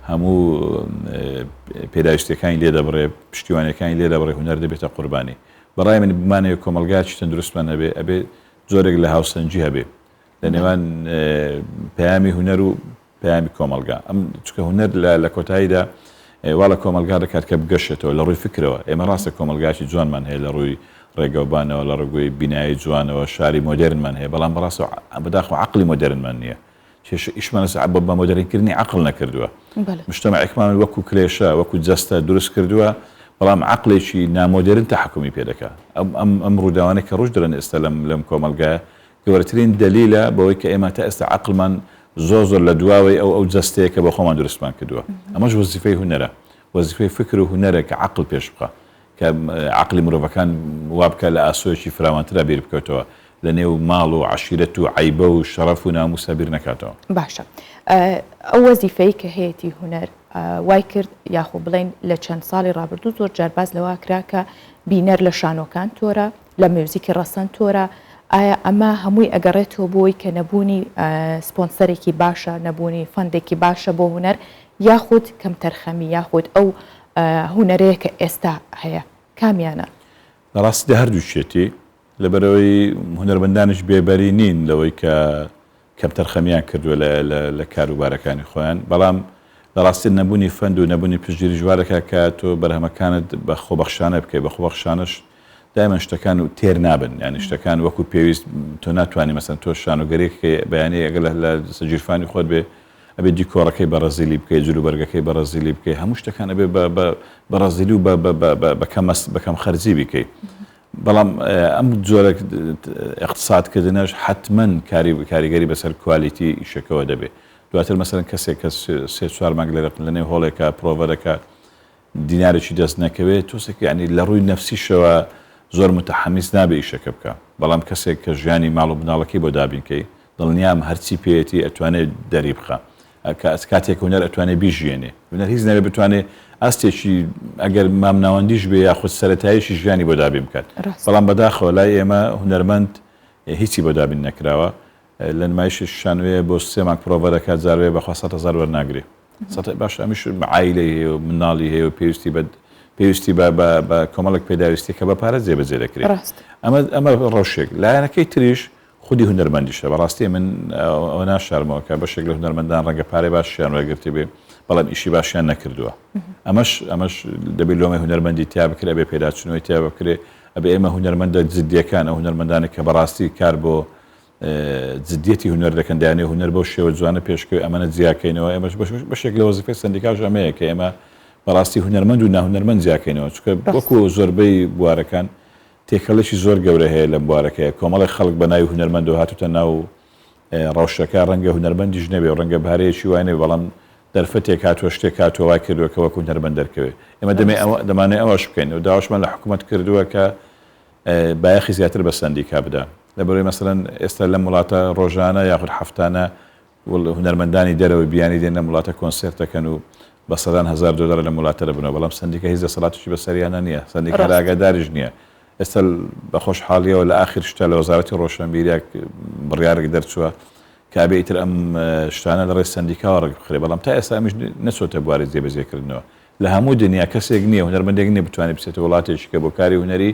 هەموو پێداویستییەکانی لێ دەبڕێ، پشتیوانییەکانی لێ دەبڕێ، هونەر دەبێتە قوربانی. بەڕای من بمانەوێ کۆمەڵگایەکی تەندروستمان هەبێ ئەبێ جۆرێک لە هاوسەنگی هەبێ لە نێوان پەیامی هونەر و پەیامی کۆمەڵگا ئەم چکە هونەر لە کۆتاییدا وا لە کۆمەڵگا دەکات کە بگەشێتەوە لە ڕووی فکرەوە ئێمە ڕاستە کۆمەڵگایەکی جوانمان هەیە لە ڕووی ڕێگەوبانەوە لە ڕێگەی بینایی جوانەوە شاری مۆدێرنمان هەیە بەڵام بەڕاستە بەداخەوە عەقڵی مۆدێرنمان نییە کێشە ئیشمان لەسەر بە مۆدێرنکردنی عەقڵ نەکردووە. مجتەمەعێکمان وەکو کلێشە، وەکو جەستە دروست کردووە، بەڵام عەقڵێکی نامۆدێرن تەحەکومی پێ دەکا. ئەم ئەم ئەم ڕووداوانەی کە ڕووش دەرن ئێستا لەم لەم کۆمەڵگایە گەورەترین دەلیلە بەوەی کە ئێمە تا ئێستا عەقڵمان زۆر زۆر لە دواوەی ئەو ئەو جەستەیە کە بۆ خۆمان دروستمان کردووە. ئەمەش وەزیفەی هونەرە. وەزیفەی فکر و هونەرە کە عەقڵ پێش بخا. کە عەقڵی مرۆڤەکان وا بکات لە ئاسۆیەکی فراوانترا بیر بکەوتەوە، لە نێو ماڵ و عەشیرەت و عەیبە و شەڕەف و ناموسا بیر نەکاتەوە. باشە ئەو وەزیفەی کە هەیەتی هونەر وای کرد یاخۆ بڵێین لە چەند ساڵی ڕابردوو زۆر جار باس لەوە کرا کە بینەر لە شانۆکان تۆرە، لە میوزیکی ڕەسەن تۆرە، ئایا ئەمە هەمووی ئەگەڕێتەوە بۆی کە نەبوونی سپۆنسەرێکی باشە، نەبوونی فەندێکی باشە بۆ هونەر یاخود کەمتەرخەمی یاخود ئەو هونەرەیە کە ئێستا هەیە کامیانە؟ لە ڕاستیدا هەردووکیەتی، لەبەرئەوەی هونەرمەندانیش بێبەری نین لەوەی کە کەمتەرخەمیان کردووە لە کاروبارەکانی خۆیان، بەڵام لە ڕاستی نەبوونی فەند و نەبوونی پشتگیریش وا دەکات کە تۆ بەرهەمەکانت بە خۆبەخشانە بکەیت، بە خۆبەخشانەش دایمەن شتەکان تێر نابن، یانی شتەکان وەکو پێویست تۆ ناتوانی مەسەن تۆ شانۆگەریەک بەیانی ئەگەر لە گیرفانی خۆت بێ ئەبێ دیکۆرەکەی بە ڕەزیلی بکەی، جلوبەرگەکەی بە ڕەزیلی بکەی، هەموو شتەکان ئەبێ بە بە بە ڕەزیلی و بە بە بە بە کەمەست بە کەم خەرجی بیکەی. بەڵام ئەم جۆرە ئیقتساد کردنەش حەتمەن کاری کاریگەری بەسەر کوالیتی ئیشەکەوە دەبێ. دواتر مەسەلەن کەسێک کە سێ چوار مانگ لە لەنێو هۆڵێکا پرۆڤە دەکات، دینارێکی دەست نەکەوێ تۆزێک یانی لە ڕووی نەفسیشەوە زۆر متحەمیس نابێ ئیشەکە بکا بەڵام کەسێک کە ژیانی ماڵ و مناڵەکەی بۆ دابین کەی دڵنیام هەرچی پێیەتی ئەتوانێ دەری بخا کاتێک هونەر ئەتوانێ بیژیێنێ هونەر هیچ نەبێ بتوانێ ئاستێکی ئەگەر مامناوەندیش بێ یاخود سەرەتاییشی ژیانی بۆ دابین بکات بەڵام بەداخەوە لای ئێمە هونەرمەند هیچی بۆ دابین نەکراوە لە نمایشی شانۆیە بۆ سێ مانگ پرۆڤە دەکات جارێ بەخوا 100 هەزار وەرناگرێ سەت باشە ئەمیش عایلەی هەیە و مناڵی هەیە و پێویستی بە پێویستی بە بە بە کۆمەڵێک پێداویستی کە بە پارە جێبەجێ دەکرێت ڕاست ئەمە ئەمە ڕەوشێک لایەنەکەی تریش. خودی هونەرمەندیشە. بەڕاستی من ئەوە ناشارمەوە کە بەشێک لە هونەرمەندان ڕەنگە پارەی باشیان وەرگرتبێ بەڵام ئیشی باشیان نەکردووە. ئەمەش ئەمەش دەبێ لۆمەی هونەرمەندی تیا بکرێ، ئەبێ پێداچوونەوەی تیا بکرێ، ئەبێ ئێمە هونەرمەندە جدییەکان، ئەو هونەرمەندانەی کە بەڕاستی کار بۆ جدیەتی هونەر دەکەن، دەیانەوێ هونەر بەو شێوە جوانە پێشکەوێ، ئەمانە جیاکەینەوە. ئێمەش بەشێک لە وەزیفەی سەندیکاش ئەمەیە کە ئێمە بەڕاستی هونەرمەند و ناهونەرمەند جیاکەینەوە، چونکە وەکو زۆربەی بوارەکان تێکەڵێکی زۆر گەورە هەیە لەم بوارەکەیە، کۆمەڵێک خەڵک بە ناوی هونەرمەندەوە هاتووتە ناو ڕەوشەکە، ڕەنگە هونەرمەندیش نەبێ و ڕەنگە بەهرەیەکی وای نەبێ، بەڵام دەرفەتێک هاتووە، شتێک هاتووە وای کردووە کە وەک هونەرمەند دەرکەوێ. ئێمە دەمێ ئەوە دەمانەوێ ئەوەش بکەین و داواشمان لە حکوومەت کردووە کە بایەخی زیاتر بە سەندیکا بدا. لەبەرئەوەی مەسەلەن ئێستا لەم وڵاتە ڕۆژانە یاخود هەفتانە هونەرمەندانی دەرەوەی بیانی دێن لەم وڵاتە کۆنسێرت دەکەن و بە سەدان هەزار دۆلار لەم وڵاتە دەبنەوە، بەڵام سەندیکا هیچ دەسەڵاتێکی بەسەریانە نییە، سەندیکا هەر ئاگاداریش نییە. ئێستا بە خۆشحاڵییەوە لە ئاخیر شتە لە وەزارەتی ڕۆشنبیرییە بڕیارێک دەرچووە کە ئەبێ ئیتر ئەم شتانە لە ڕێی سەندیکاوە ڕێک بخرێ، بەڵام تا ئێستا ئەمیش نەچۆتە بواری جێبەجێکردنەوە. لە هەموو دنیا کەسێک نییە، هونەرمەندێک نییە بتوانێت بچێتە وڵاتێکی کە بۆ کاری هونەری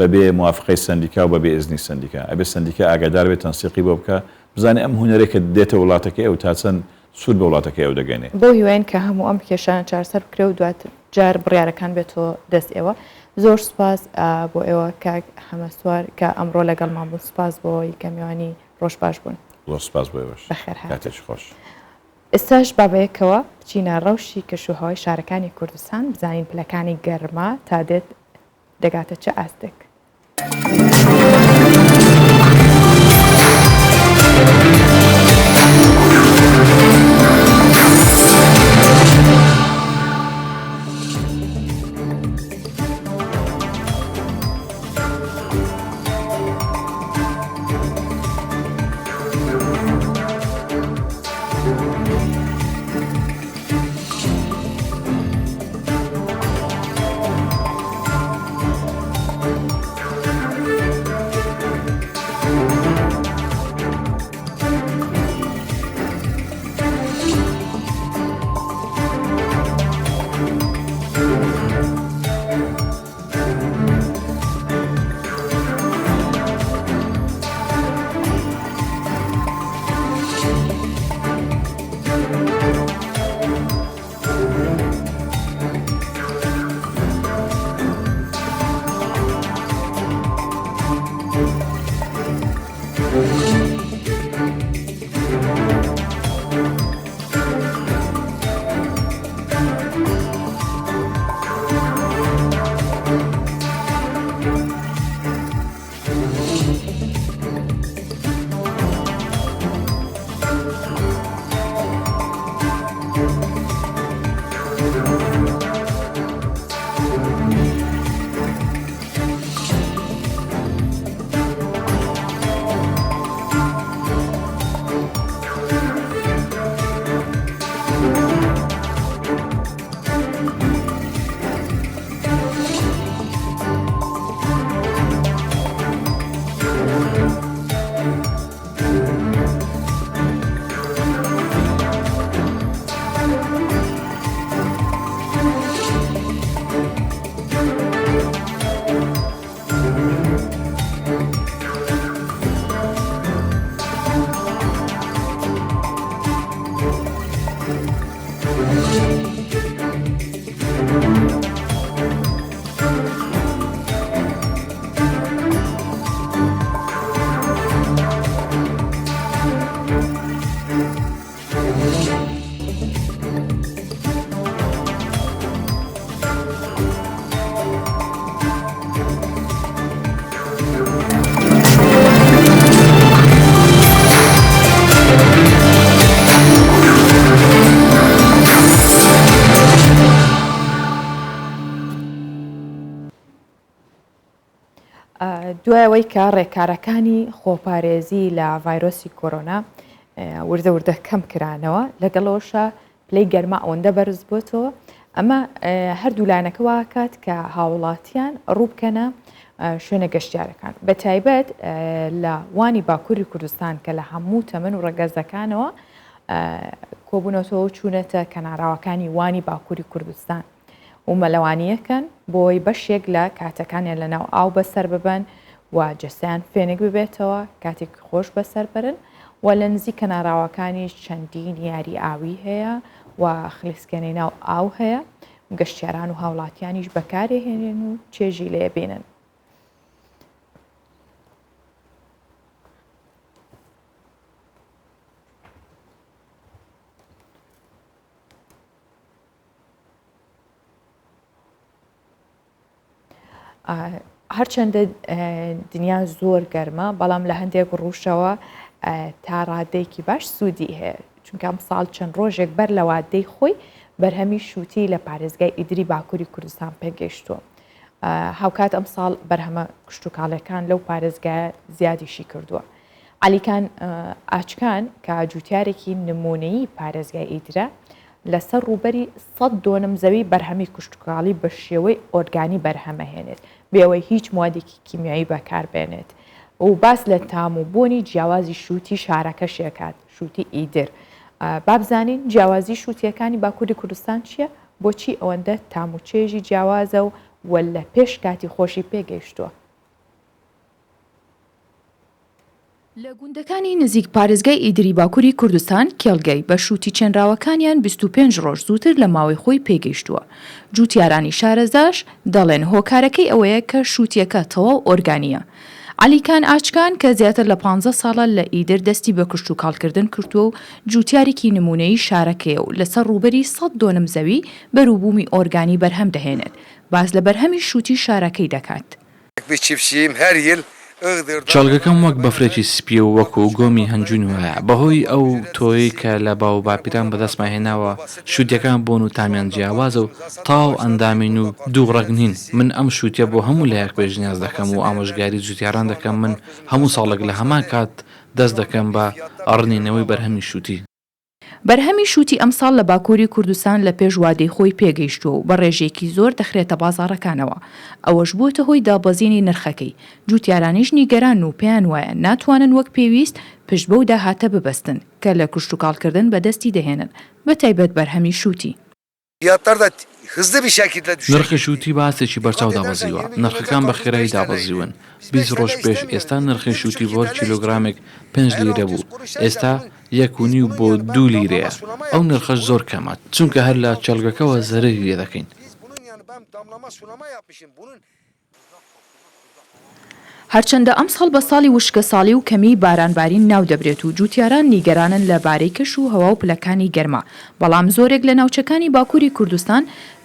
بەبێ موافقەی سەندیکا و بەبێ ئیزنی سەندیکا. ئەبێ سەندیکا ئاگادار بێت، تەنسیقی بۆ بکا، بزانێ ئەم هونەرەی کە دێتە وڵاتەکەی ئەو تا چەند سوود بە وڵاتەکەی ئەو دەگەینێ. بەو هیواین کە هەموو ئەم کێشانە چارەسەر بکرێ و دواتر جار بڕیارەکان بێتەوە دەست ئێوە. زۆر سوپاس بۆ ئێوە کاک حەمەسوار کە ئەمڕۆ لەگەڵمان بوون. سوپاس بۆ ئەوەی کە میوانی ڕۆژ باش بوون. زۆر سوپاس بۆ ئێوەش. بەخێر هاتن. کاتێکی خۆش. ئێستاش با بەیەکەوە بچینە ڕەوشی کەشوهەوای شارەکانی کوردستان بزانین پلەکانی گەرما تا دێت دەگاتە چ ئاستێک. دوای ئەوەی کە ڕێکارەکانی خۆپارێزی لە ڤایرۆسی کۆرۆنا وردە وردە کەم کرانەوە لەگەڵەوەشە پلەی گەرما ئەوەندە بەرز بۆتەوە ئەمە هەردوو لایەنەکە واکات کە هاوڵاتیان ڕووبکەنە شوێنە گەشتیارەکان بە تایبەت لە وانی باکووری کوردستان کە لە هەموو تەمەن و ڕەگەزەکانەوە کۆبوونەتەوە و چوونەتە کەناراوەکانی وانی باکووری کوردستان و مەلەوانییەکەن بۆی بەشێک لە کاتەکانیان لەناو ئاو بەسەر ببەن و جەستەیان فێنک ببێتەوە، کاتێکی خۆش بەسەر بەرن و لە نزیک کەناراوەکانیش چەندین یاری ئاوی هەیە و خلیسکێنەی ناو ئاو هەیە گەشتیاران و هاوڵاتیانیش بەکارێهێنن و چێژی لێ بینن. هەرچەندە دنیا زۆر گەرمە بەڵام لە هەندێک ڕووشەوە تا ڕادەیەکی باش سوودی هەیە چونکە ئەم ساڵ چەند ڕۆژێک بەر لە وادەی خۆی بەرهەمی شووتی لە پارێزگای ئیدری باکووری کوردستان پێگەیشتووە. هاوکات ئەم ساڵ بەرهەمە کشتتوکاڵەکان لەو پارێزگایە زیادیشی کردووە. عەلیکان ئاچکان کە جووتیارێکی نموونەیی پارێزگای ئیدرە، لەسەر ڕووبەری سەد دۆنم زەوی بەرهەمی کشتوکاڵی بە شێوەی ئۆرگانی بەرهەمەهێنێت، بێ ئەوەی هیچ موادێکی کیمیایی بەکاربێنێت و باس لە تام و بۆنی جیاوازی شووتی شارەکەشی ئەکات، شووتی ئیدر. با بزانین جیاوازی شووتییەکانی باکووری کوردستان چییە؟ بۆچی ئەوەندە تام و چێژی جیاوازە و لە پێش کاتی خۆشی پێگەیشتووە؟ لە گوندەکانی نزیک پارێزگای ئیدری باکوری کوردستان کێڵگەی بە شووتی چێنراوەکانیان 25 ڕۆژ زووتر لە ماوەی خۆی پێگەیشتووە، جووتیارانی شارەزاش دەڵێن هۆکارەکەی ئەوەیە کە شووتییەکە تەواو ئۆرگانییە. عەلیکان ئاچکان کە زیاتر لە پانزە ساڵە لە ئیدر دەستی بە کشتوکاڵکردن کردووە و جووتیارێکی نموونەیی شارەکەیە و لەسەر ڕووبەری سەد دۆنم زەوی بەروبوومی ئۆرگانی بەرهەم دەهێنێت، باس لە بەرهەمی شووتی شارەکەی دەکات. کێڵگەکەم وەک بەفرێکی سپییە و وەکو گۆمی هەنجوین وایە، بەهۆی ئەو تۆیەی کە لە باووباپیران بەدەستمان هێناوە، شووتییەکان بۆن و تامیان جیاوازە و تەواو ئەندامین و دوو ڕەگ نین، من ئەم شووتییە بۆ هەموو لایەک پێشنیاز دەکەم و ئامۆژگاری جووتیاران دەکەم، من هەموو ساڵێک لە هەمان کات دەست دەکەم بە ڕنینەوەی بەرهەمی شووتی. بەرهەمی شووتی ئەمساڵ لە باکووری کوردستان لە پێش وادەی خۆی پێگەیشتووە و بە ڕێژەیەکی زۆر دەخرێتە بازاڕەکانەوە، ئەوەش بووەتە هۆی دابەزینی نرخەکەی، جووتیارانیش نیگەرانن و پێیان وایە ناتوانن وەک پێویست پشت بەو داهاتە ببەستن کە لە کشتوکاڵکردن بەدەستی دەهێنن، بەتایبەت بەرهەمی شووتی. نرخی شووتی بە ئاستێکی بەرچاو دابەزیوە، نرخەکان بە خێرایی دابەزیون، 20 ڕۆژ پێش ئێستا نرخی شووتی بۆ هەر کیلۆگرامێک پێنج لیرە بوو، ئێستا یەک و نیو بۆ دوو لیرەیە، ئەو نرخەش زۆر کەمە، چونکە هەر لە کێڵگەکەوە زەرەری لێ دەکەین. هەرچەندە ئەمساڵ بە ساڵی وشکەساڵی و کەمیی بارانبارین ناودەبرێت و جووتیاران نیگەرانن لە بارەی کەش و هەوا و پلەکانی گەرما، بەڵام زۆرێک لە ناوچەکانی باکووری کوردستان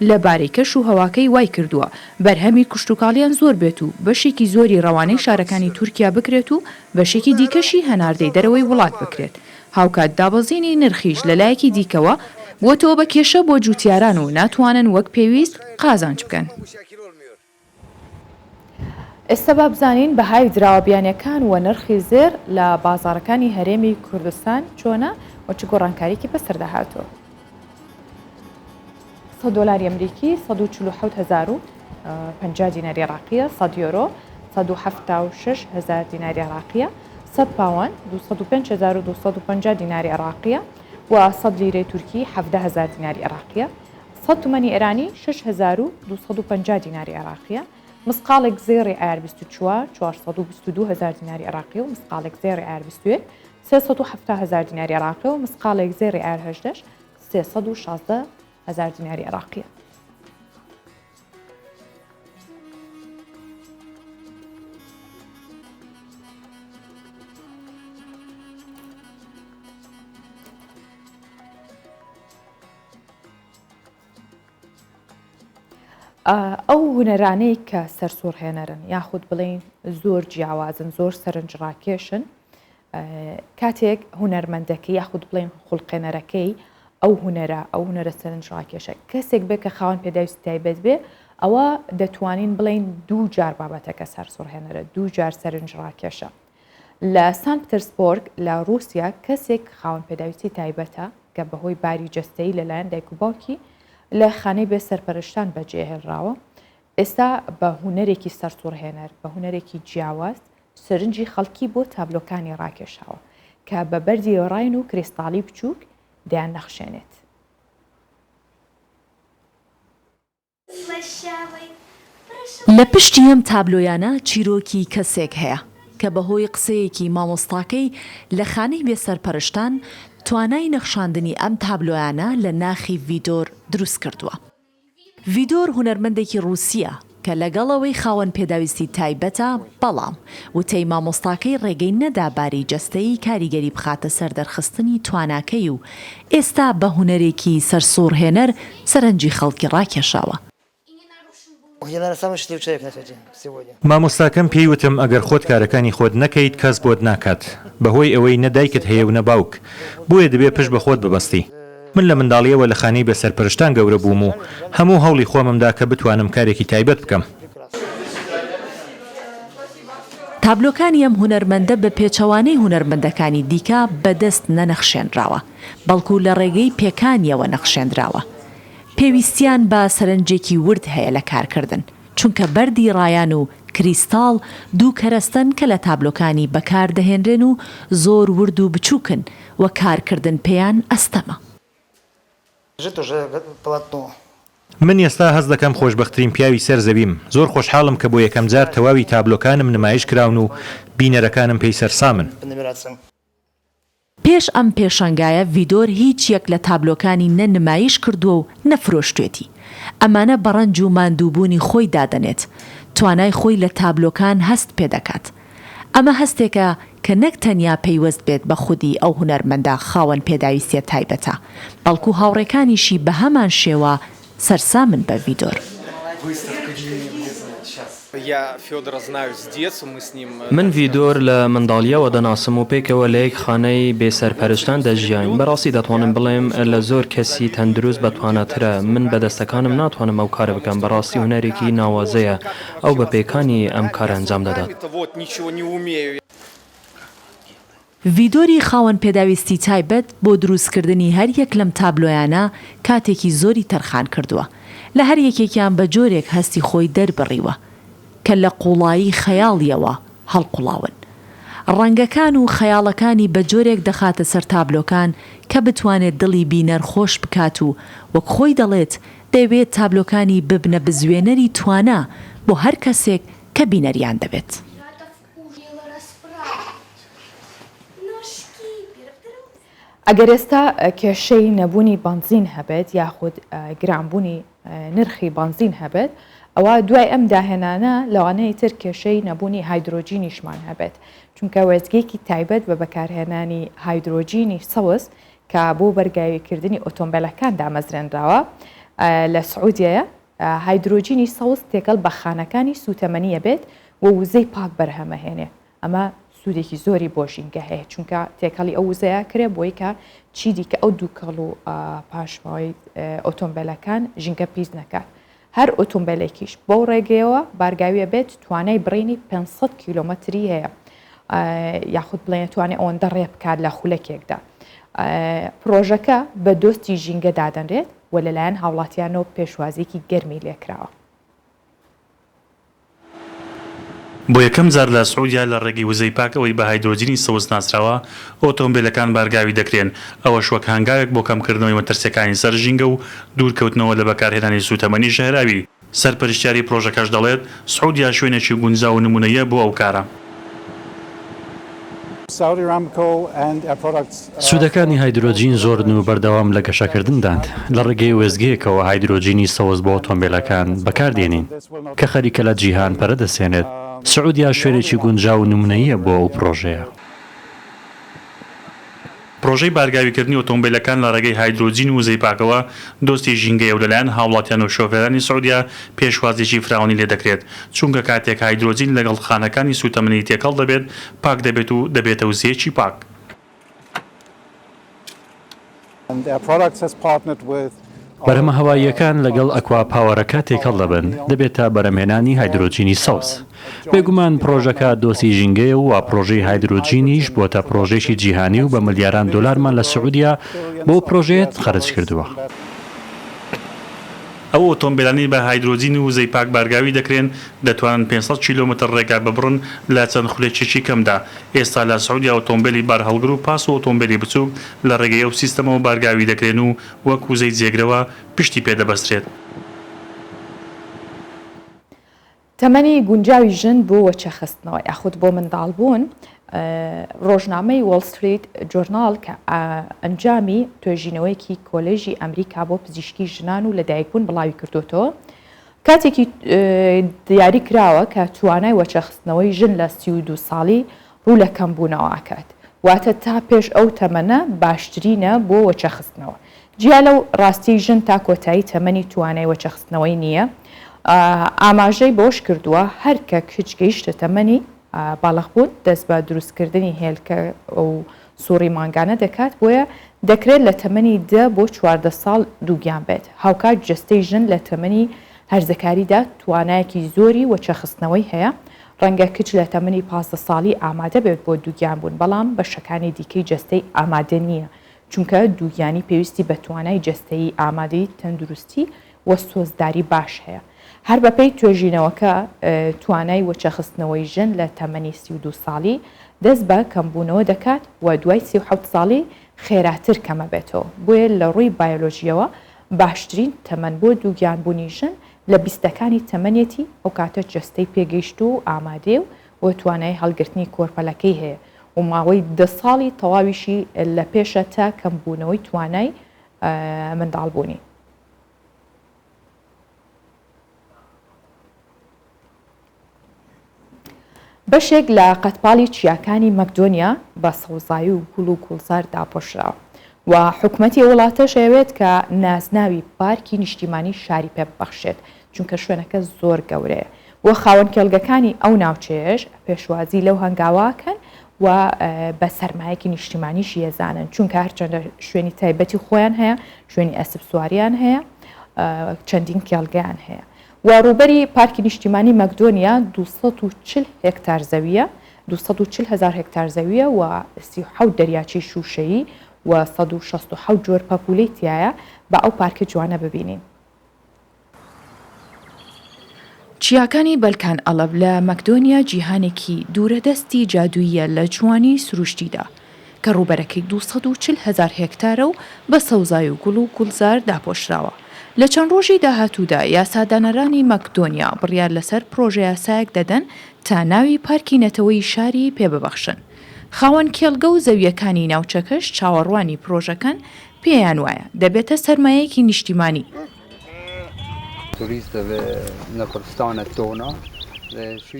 لە بارەی کەش و هەواکەی وایکردووە بەرهەمی کشتوکاڵیان زۆر بێت و بەشێکی زۆری رەوانەی شارەکانی تورکیا بکرێت و بەشێکی دیکەشی هەناردەی دەرەوەی وڵات بکرێت. هاوکات دابەزینی نرخیش لەلایەکی دیکەوە بووەتەوە بە کێشە بۆ جووتیاران و ناتوانن وەک پێویست قازانج بکەن. ئێستا با بزانین بەهای دراوە بیانیەکان و نرخی زێر لە بازاڕەکانی هەرێمی کوردستان چۆنە و چ گۆڕانکاریکی بەسەردا هاتووە. 100 دۆلاری ئەمریکی 147050 دیناری عراقیە، 100 یۆرۆ 176 هزار دیناری عراقیە، 100 پاوەند 205250 دیناری عراقیە و 100 لیرەی تورکی 17 هزار دیناری عراقیە. سەد تمەنی ئێرانی 6250 دیناری عێراقیە، مسقاڵێک زێڕی عەیار 24 422 هەزار دیناری عێراقیە و مسقاڵێک زێڕی عەیار 21 370 هەزار دیناری عێراقیە و مسقاڵێک زێڕی عەیار 18 316 هەزار دیناری عێراقیە. ئەو هونەرانەی کە سەرسوڕهێنەرن یاخود بڵێین زۆر جیاوازن زۆر سەرنجڕاکێشن کاتێک هونەرمەندەکە یاخود بڵێن خوڵقێنەرەکەی ئەو هونەرە ئەو هونەرە سەرنجڕاکێشە کەسێک بێ کە خاوەن پێداویستی تایبەت بێ ئەوە دەتوانین بڵێین دوو جار بابەتەکە سەرسوڕهێنەرە دوو جار سەرنجڕاکێشە لە سان پترسبۆرگ لە ڕووسیا کەسێک خاوەن پێداویستی تایبەتە کە بەهۆی باری جەستەیی لەلایەن دایک و باوکی لە خانەی بێ سەرپەرشتان بەجێهێڵراوە، ئێستا بە هونەرێکی سەرسوڕهێنەر، بە هونەرێکی جیاواز سەرنجی خەڵکی بۆ تابلۆکانی ڕاکێشاوە کە بە بەردی ڕاین و کریستاڵی بچووک دەیاننەخشێنێت. لە پشتی ئەم تابلۆیانە چیرۆکی کەسێک هەیە، کە بەهۆی قسەیەکی مامۆستاکەی لە خانەی بێسەرپەرشتان، توانای نەخشاندنی ئەم تابلۆیانە لە ناخی ڤیدۆر دروست کردووە. ڤیدۆر هونەرمەندێکی ڕووسییە، کە لەگەڵ ئەوەی خاوەن پێداویستی تایبەتە، بەڵام وتەی مامۆستاکەی ڕێگەی نەدا باری جەستەیی کاریگەری بخاتە سەر دەرخستنی تواناکەی و ئێستا بە هونەرێکی سەرسووڕهێنەر سەرنجی خەڵکی ڕاکێشاوە. مامۆستاکەم پێی وتم ئەگەر خۆت کارەکانی خۆت نەکەیت کەس بۆت ناکات، بەهۆی ئەوەی نە دایکت هەیە و نە باوک، بۆیە دەبێ پشت بە خۆت ببەستی. من لە منداڵییەوە لە خانەی بێسەرپەرشتان گەورە بووم و هەموو هەوڵی خۆمم دا کە بتوانم کارێکی تایبەت بکەم. تابلۆکانی ئەم هونەرمەندە بە پێچەوانەی هونەرمەندەکانی دیکە بە دەست نەنەخشێنراوە، بەڵکو لە ڕێگەی پێکانیەوە نەخشێنراوە. پێویستیان بە سەرنجێکی ورد هەیە لە کارکردن، چونکە بەردی ڕایان و کریستاڵ دوو کەرەستەن کە لە تابلۆکانی بەکاردەهێنرێن و زۆر ورد و بچووکن و کارکردن پێیان ئەستەمە. من ئێستا هەست دەکەم خۆشبەخترین پیاوی سەر زەویم، زۆر خۆشحاڵم کە بۆ یەکەمجار تەواوی تابلۆکانم نمایش کراون و بینەرەکانم پێی سەرسامن. پێش ئەم پێشانگایە ڤیدۆر هیچ یەک لە تابلۆکانی نە نمایش کردووە و نە فرۆشتوێتی. ئەمانە بە ڕەنج و ماندووبوونی خۆی دادەنێت. توانای خۆی لە تابلۆکان هەست پێدەکات. ئەمە هەستێکە کە نەک تەنیا پەیوەست بێت بە خودی ئەو هونەرمەندە خاوەن پێداویستیە تایبەتە، بەڵکو هاوڕێکانیشی بەهەمان شێوە سەرسامن بە ڤیدۆر. من ڤیدۆر لە منداڵییەوە دەناسم و پێکەوە لە یەک خانەی بێ سەرپەرشتان دەژیاین. بەڕاستی دەتوانم بڵێم لە زۆر کەسی تەندروست بەتواناترە. من بە دەستەکانم ناتوانم ئەو کارە بکەم. بەڕاستی هونەرێکی ناوازەیە. ئەو بە پێکانی ئەم کارە ئەنجام دەدات. ڤیدۆری خاوەن پێداویستی تایبەت بۆ دروستکردنی هەر یەک لەم تابلۆیانە کاتێکی زۆری تەرخان کردووە، لە هەر یەکێکیان بە جۆرێک هەستی خۆی دەربڕیوە کە لە قووڵایی خەیاڵیەوە هەڵقوڵاون. ڕەنگەکان و خەیاڵەکانی بە جۆرێک دەخاتە سەر تابلۆکان کە بتوانێت دڵی بینەر خۆش بکات و وەک خۆی دەڵێت دەیەوێت تابلۆکانی ببنە بزوێنەری توانا بۆ هەر کەسێک کە بینەریان دەبێت. ئەگەر ئێستا کێشەی نەبوونی بەنزین هەبێت یاخود گرانبوونی نرخی بەنزین هەبێت ئەوە دوای ئەم داهێنانە لەوانەیە تر کێشەی نەبوونی هایدرۆجینیشمان هەبێت چونکە وێستگەیەکی تایبەت بە بەکارهێنانی هایدرۆجینی سەوز کە بۆ بەرگاویکردنی ئۆتۆمبیلەکان دامەزرێنراوە لە سعودیەیە هایدرۆجینی سەوز تێکەڵ بە خانەکانی سووتەمەنی ئەبێت و وزەی پاک بەرهەمەهێنێ، ئەمە سوودێکی زۆری بۆ ژینگە هەیە چونکە تێکەڵی ئەو وزەیە کرێ بۆی کە چیدی کە ئەو دووکەڵ و پاشماوەی ئۆتۆمبیلەکان ژینگە پیس نەکات. هەر ئۆتۆمبیلێکیش بەو ڕێگەیەوە بارگاویە بێت توانای بڕینی 500 کیلۆمەتری هەیە یاخود بڵێن توانێت ئەوەندە ڕێ بکات لە خولەکێکدا. پرۆژەکە بە دۆستی ژینگە دادەنرێت و لەلایەن هاوڵاتیانەوە پێشوازییەکی گەرمی لێکراوە. بۆ یەکەم جار لە سعودیە لە ڕێگەی وزەی پاک ئەوەی بە هایدرۆجینی سەوز ناسراوە، ئۆتۆمبێلەکان بارگاوی دەکرێن، ئەوەش وەک هەنگاوێک بۆ کەمکردنەوەی مەترسییەکانی سەر ژینگە و دوورکەوتنەوە لە بەکارهێنانی سووتەمەنی ژەهراوی. سەرپەرشتیاری پڕۆژەکەش دەڵێت، سعودیە شوێنێکی گونجاو و نمونەییە بۆ ئەو کارە. سوودەکانی هایدرۆجین زۆرن و بەردەوام لە گەشەکردندان. لە ڕێگەی وێستگەیەکەوە هایدرۆجینی سەوز بۆ ئۆتۆمبێلەکان بەکاردێنین، کە خەریکە لە جیهان پەرە دەسێنێت. سعودیا شوێنێکی گونجاو و نمونەییە بۆ ئەو پڕۆژەیە. پڕۆژەی بارگاویکردنی ئۆتۆمبێلەکان لە ڕێگەی هایدرۆجین و وزەی پاکەوە دۆستی ژینگەیە و لەلایەن هاوڵاتیان و شۆفێرانی سعودیە پێشوازییەکی فراوانی لێدەکرێت، چونکە کاتێک هایدرۆجین لەگەڵ خانەکانی سووتەمەنی تێکەڵ دەبێت، پاک دەبێت و دەبێتە وزەیەکی پاک. بەرهەمە هەواییەکان لەگەڵ ئەکوا پاوەرەکە تێکەڵ دەبن، دەبێتە بەرهەمهێنانی هایدرۆجینی سەوز. بێگومان پڕۆژەکە دۆستی ژینگەیە و پڕۆژەی هایدرۆجینیش بۆتە پڕۆژەیەکی جیهانی و بە ملیاران دۆلارمان لە سعودیە بۆ ئەو پڕۆژەیە خەرج کردووە. ئەو ئۆتۆمبێلانەی بە هایدرۆجین و وزەی پاک بارگاوی دەکرێن، دەتوانن 500 کیلۆمەتر ڕێگا ببڕن لە چەند خولەکێکی کەمدا. ئێستا لە سعودیا ئۆتۆمبێلی بارهەڵگر و پاس و ئۆتۆمبێلی بچووک لە ڕێگەی ئەو سیستەمەوە بارگاوی دەکرێن و وەک وزەی جێگرەوە پشتی پێ دەبەسترێت. تەمەنی گونجاوی ژن بۆ وەچەخستنەوە یاخود بۆ منداڵبوون، ڕۆژنامەی وۆڵ ستریت جۆرناڵ کە ئەنجامی توێژینەوەیەکی کۆلێژی ئەمریکا بۆ پزیشکی ژنان و لەدایکبوون بڵاوی کردووەتەوە، کاتێکی دیاری کراوە کە توانای وەچەخستنەوەی ژن لە 32 ساڵی ڕوو لە کەمبوونەوە ئەکات، واتە تا پێش ئەو تەمەنە باشترینە بۆ وەچەخستنەوە. جیا لەو ڕاستیەی ژن تا کۆتایی تەمەنی توانای وەچەخستنەوەی نییە، ئاماژەی بەوەشکردووە، هەر کە کچ گەیشتە تەمەنی باڵغبوون دەست بە دروستکردنی هێلکە و سوڕی مانگانە دەکات، بۆیە دەکرێت لە تەمەنی دە بۆ 14 ساڵ دووگیان بێت، هاوکات جەستەی ژن لە تەمەنی هەرزەکاریدا توانایەکی زۆری وەچەخستنەوەی هەیە، ڕەنگە کچ لە تەمەنی 15 ساڵی ئامادە بێت بۆ دووگیانبوون، بەڵام بەشەکانی دیکەی جەستەی ئامادە نییە، چونکە دووگیانی پێویستی بە توانای جەستەیی، ئامادەیی تەندروستی و سۆزداری باش هەیە. هەر بەپێی توێژینەوەکە توانای وەچەخستنەوەی ژن لە تەمەنی 32 ساڵی دەست بە کەمبوونەوە دەکات و دوای 37 ساڵی خێراتر کەمەبێتەوە، بۆیە لە ڕووی بایۆلۆژییەوە باشترین تەمەن بۆ دووگیانبوونی ژن لە بیستەکانی تەمەنیەتی، ئەوکاتە جەستەی پێگەیشتوو و ئامادەیە و توانای هەڵگرتنی کۆرپەلەکەی هەیە و ماوەی دە ساڵی تەواویشی لە پێشە تا کەمبوونەوەی توانای منداڵبوونی. بەشێک لە قەدپاڵی چیاکانی مەکدۆنیا بە سەوزایی و گوڵ و گوڵزار داپۆشراوە و حکومەتی ئەو وڵاتەش ئەیەوێت کە نازناوی پارکی نیشتیمانی شاری پێ ببەخشێت چونکە شوێنەکە زۆر گەورەیە و خاوەن کێڵگەکانی ئەو ناوچەیەش پێشوازی لەو هەنگاوە ئەکەن و بە سەرمایەکی نیشتیمانیشی ئەزانن چونکە هەرچەندە شوێنی تایبەتی خۆیان هەیە شوێنی ئەسپ سواریان هەیە چەندین کێڵگەیان هەیە و ڕووبەری پارکی نیشتیمانی مەکدۆنیا 240 هێکتار زەویە 240 هزار هێکتار زەویە و 37 دەریاچەی شووشەیی و 167 جۆر پەپوولەی تایە با ئەو پارکە جوانە ببینین. چیاکانی بەلکان ئەڵب لە مەکدۆنیا جیهانێکی دوورەدەستی جادووییە لە جوانی سروشتیدا، کە ڕووبەرەکەی 240 هەزار هێکتارە و بە سەوزایی و گوڵ و گوڵزار داپۆشراوە. لە چەند ڕۆژی داهاتوودا یاسادانەرانی مەکدۆنیا بڕیار لەسەر پڕۆژەیاسایەک دەدەن تا ناوی پارکی نەتەوەیی شاری پێ ببەخشن. خاوەن کێڵگە و زەوییەکانی ناوچەکەش چاوەڕوانی پڕۆژەکەن، پێیان وایە دەبێتە سەرمایەیەکی نیشتیمانی.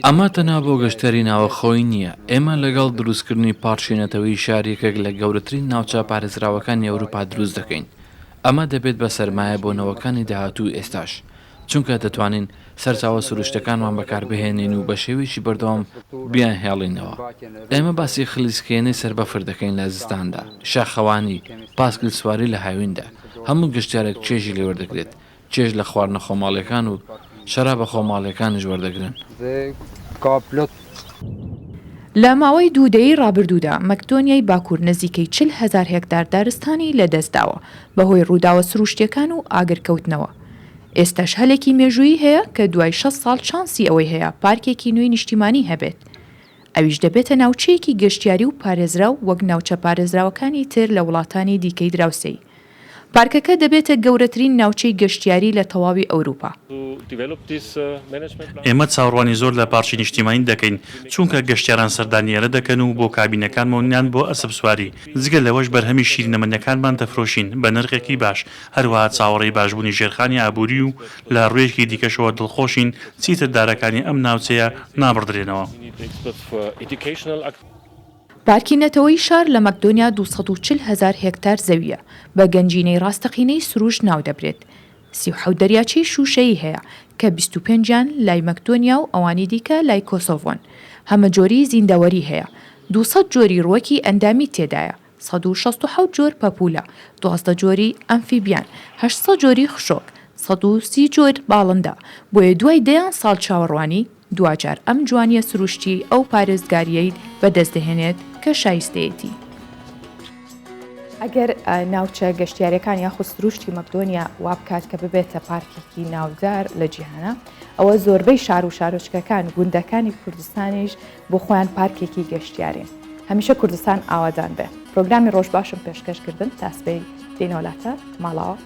ئەمە تەنها بۆ گەشتیاری ناوەخۆیی نییە، ئێمە لەگەڵ دروستکردنی پارکی نەتەوەیی شار یەکێک لە گەورەترین ناوچە پارێزراوەکانی ئەوروپا دروست دەکەین. ئەمە دەبێت بە سەرمایە بۆ نەوەکانی داهاتوو و ئێستاش، چونکە دەتوانین سەرچاوە سروشتەکانمان بەکاربهێنین و بە شێوەیەکی بەردەوام بیانهێڵینەوە. ئێمە باسی خلیسکێنەی سەر بەفر دەکەین لە زستاندا، شاخەوانی، پاسکیلسواری لە هاویندا. هەموو گەشتیارێک چێژی لێ وەردەگرێت، چێژ لە خواردنە خۆماڵییەکان و شەرابە خۆماڵییەکانیش وەردەگرن. لە ماوەی دوو دەیەی ڕابردوودا مەکدۆنیای باکوور نزیکەی 40,000 هێکتار دارستانی لەدەستداوە بەهۆی ڕووداوە سروشتییەکان و ئاگرکەوتنەوە. ئێستاش هەلێکی مێژوویی هەیە کە دوای 60 ساڵ چانسی ئەوەی هەیە پارکێکی نوێی نیشتیمانی هەبێت. ئەویش دەبێتە ناوچەیەکی گەشتیاری و پارێزراو وەک ناوچە پارێزراوەکانی تر لە وڵاتانی دیکەی دراوسێی. پارکەکە دەبێتە گەورەترین ناوچەی گەشتیاری لە تەواوی ئەوروپا. ئێمە چاوەڕوانی زۆر لە پارکی نیشتیمانی دەکەین، چونکە گەشتیاران سەردانی ئێرە دەکەن و بۆ کابینەکانمان و یان بۆ ئەسپسواری. جگە لەوەش بەرهەمی شیرینەمەنیەکانمان دەفرۆشین بە نرخێکی باش، هەروەها چاوەڕێی باشبوونی ژێرخانی ئابووری و لە ڕوویەکی دیکەشەوە دڵخۆشین چیتر دارەکانی ئەم ناوچەیە نابڕدرێنەوە. پارکی نەتەوەیی شار لە مەکدۆنیا 240 هەزار هێکتار زەوییە، بە گەنجینەی ڕاستەقینەی سروشت ناودەبرێت. 37 دەریاچەی شووشەیی هەیە، کە 25 یان لای مەکدۆنیا و ئەوانی دیکە لای کۆسۆڤۆن. هەمەجۆریی زیندەوەری هەیە. 200 جۆری ڕووەکی ئەندامی تێدایە، 167 جۆر پەپوولە، 12 جۆری ئەمفیبیان، 800 جۆری خشۆک، 130 جۆر باڵندە، بۆیە دوای دەیان ساڵ چاوەڕوانی، دواجار ئەم جوانییە سروشتییەی ئەو پارێزگارییەی بەدەست دەهێنێت کە شایستەیەتی. ئەگەر ناوچە گەشتیاریەکان یاخود سروشتی مەکدۆنیا وابکات کە ببێتە پارکێکی ناودار لە جیهانا، ئەوە زۆربەی شار و شارۆچکەکان گوندەکانی کوردستانیش بۆ خۆیان پارکێکی گەشتیارین. هەمیشە کوردستان ئاوادان بێ. پرۆگرامی ڕۆژ باشم پێشکەش کردن تا سبەی دێینەوە لاتان. ماڵاوا.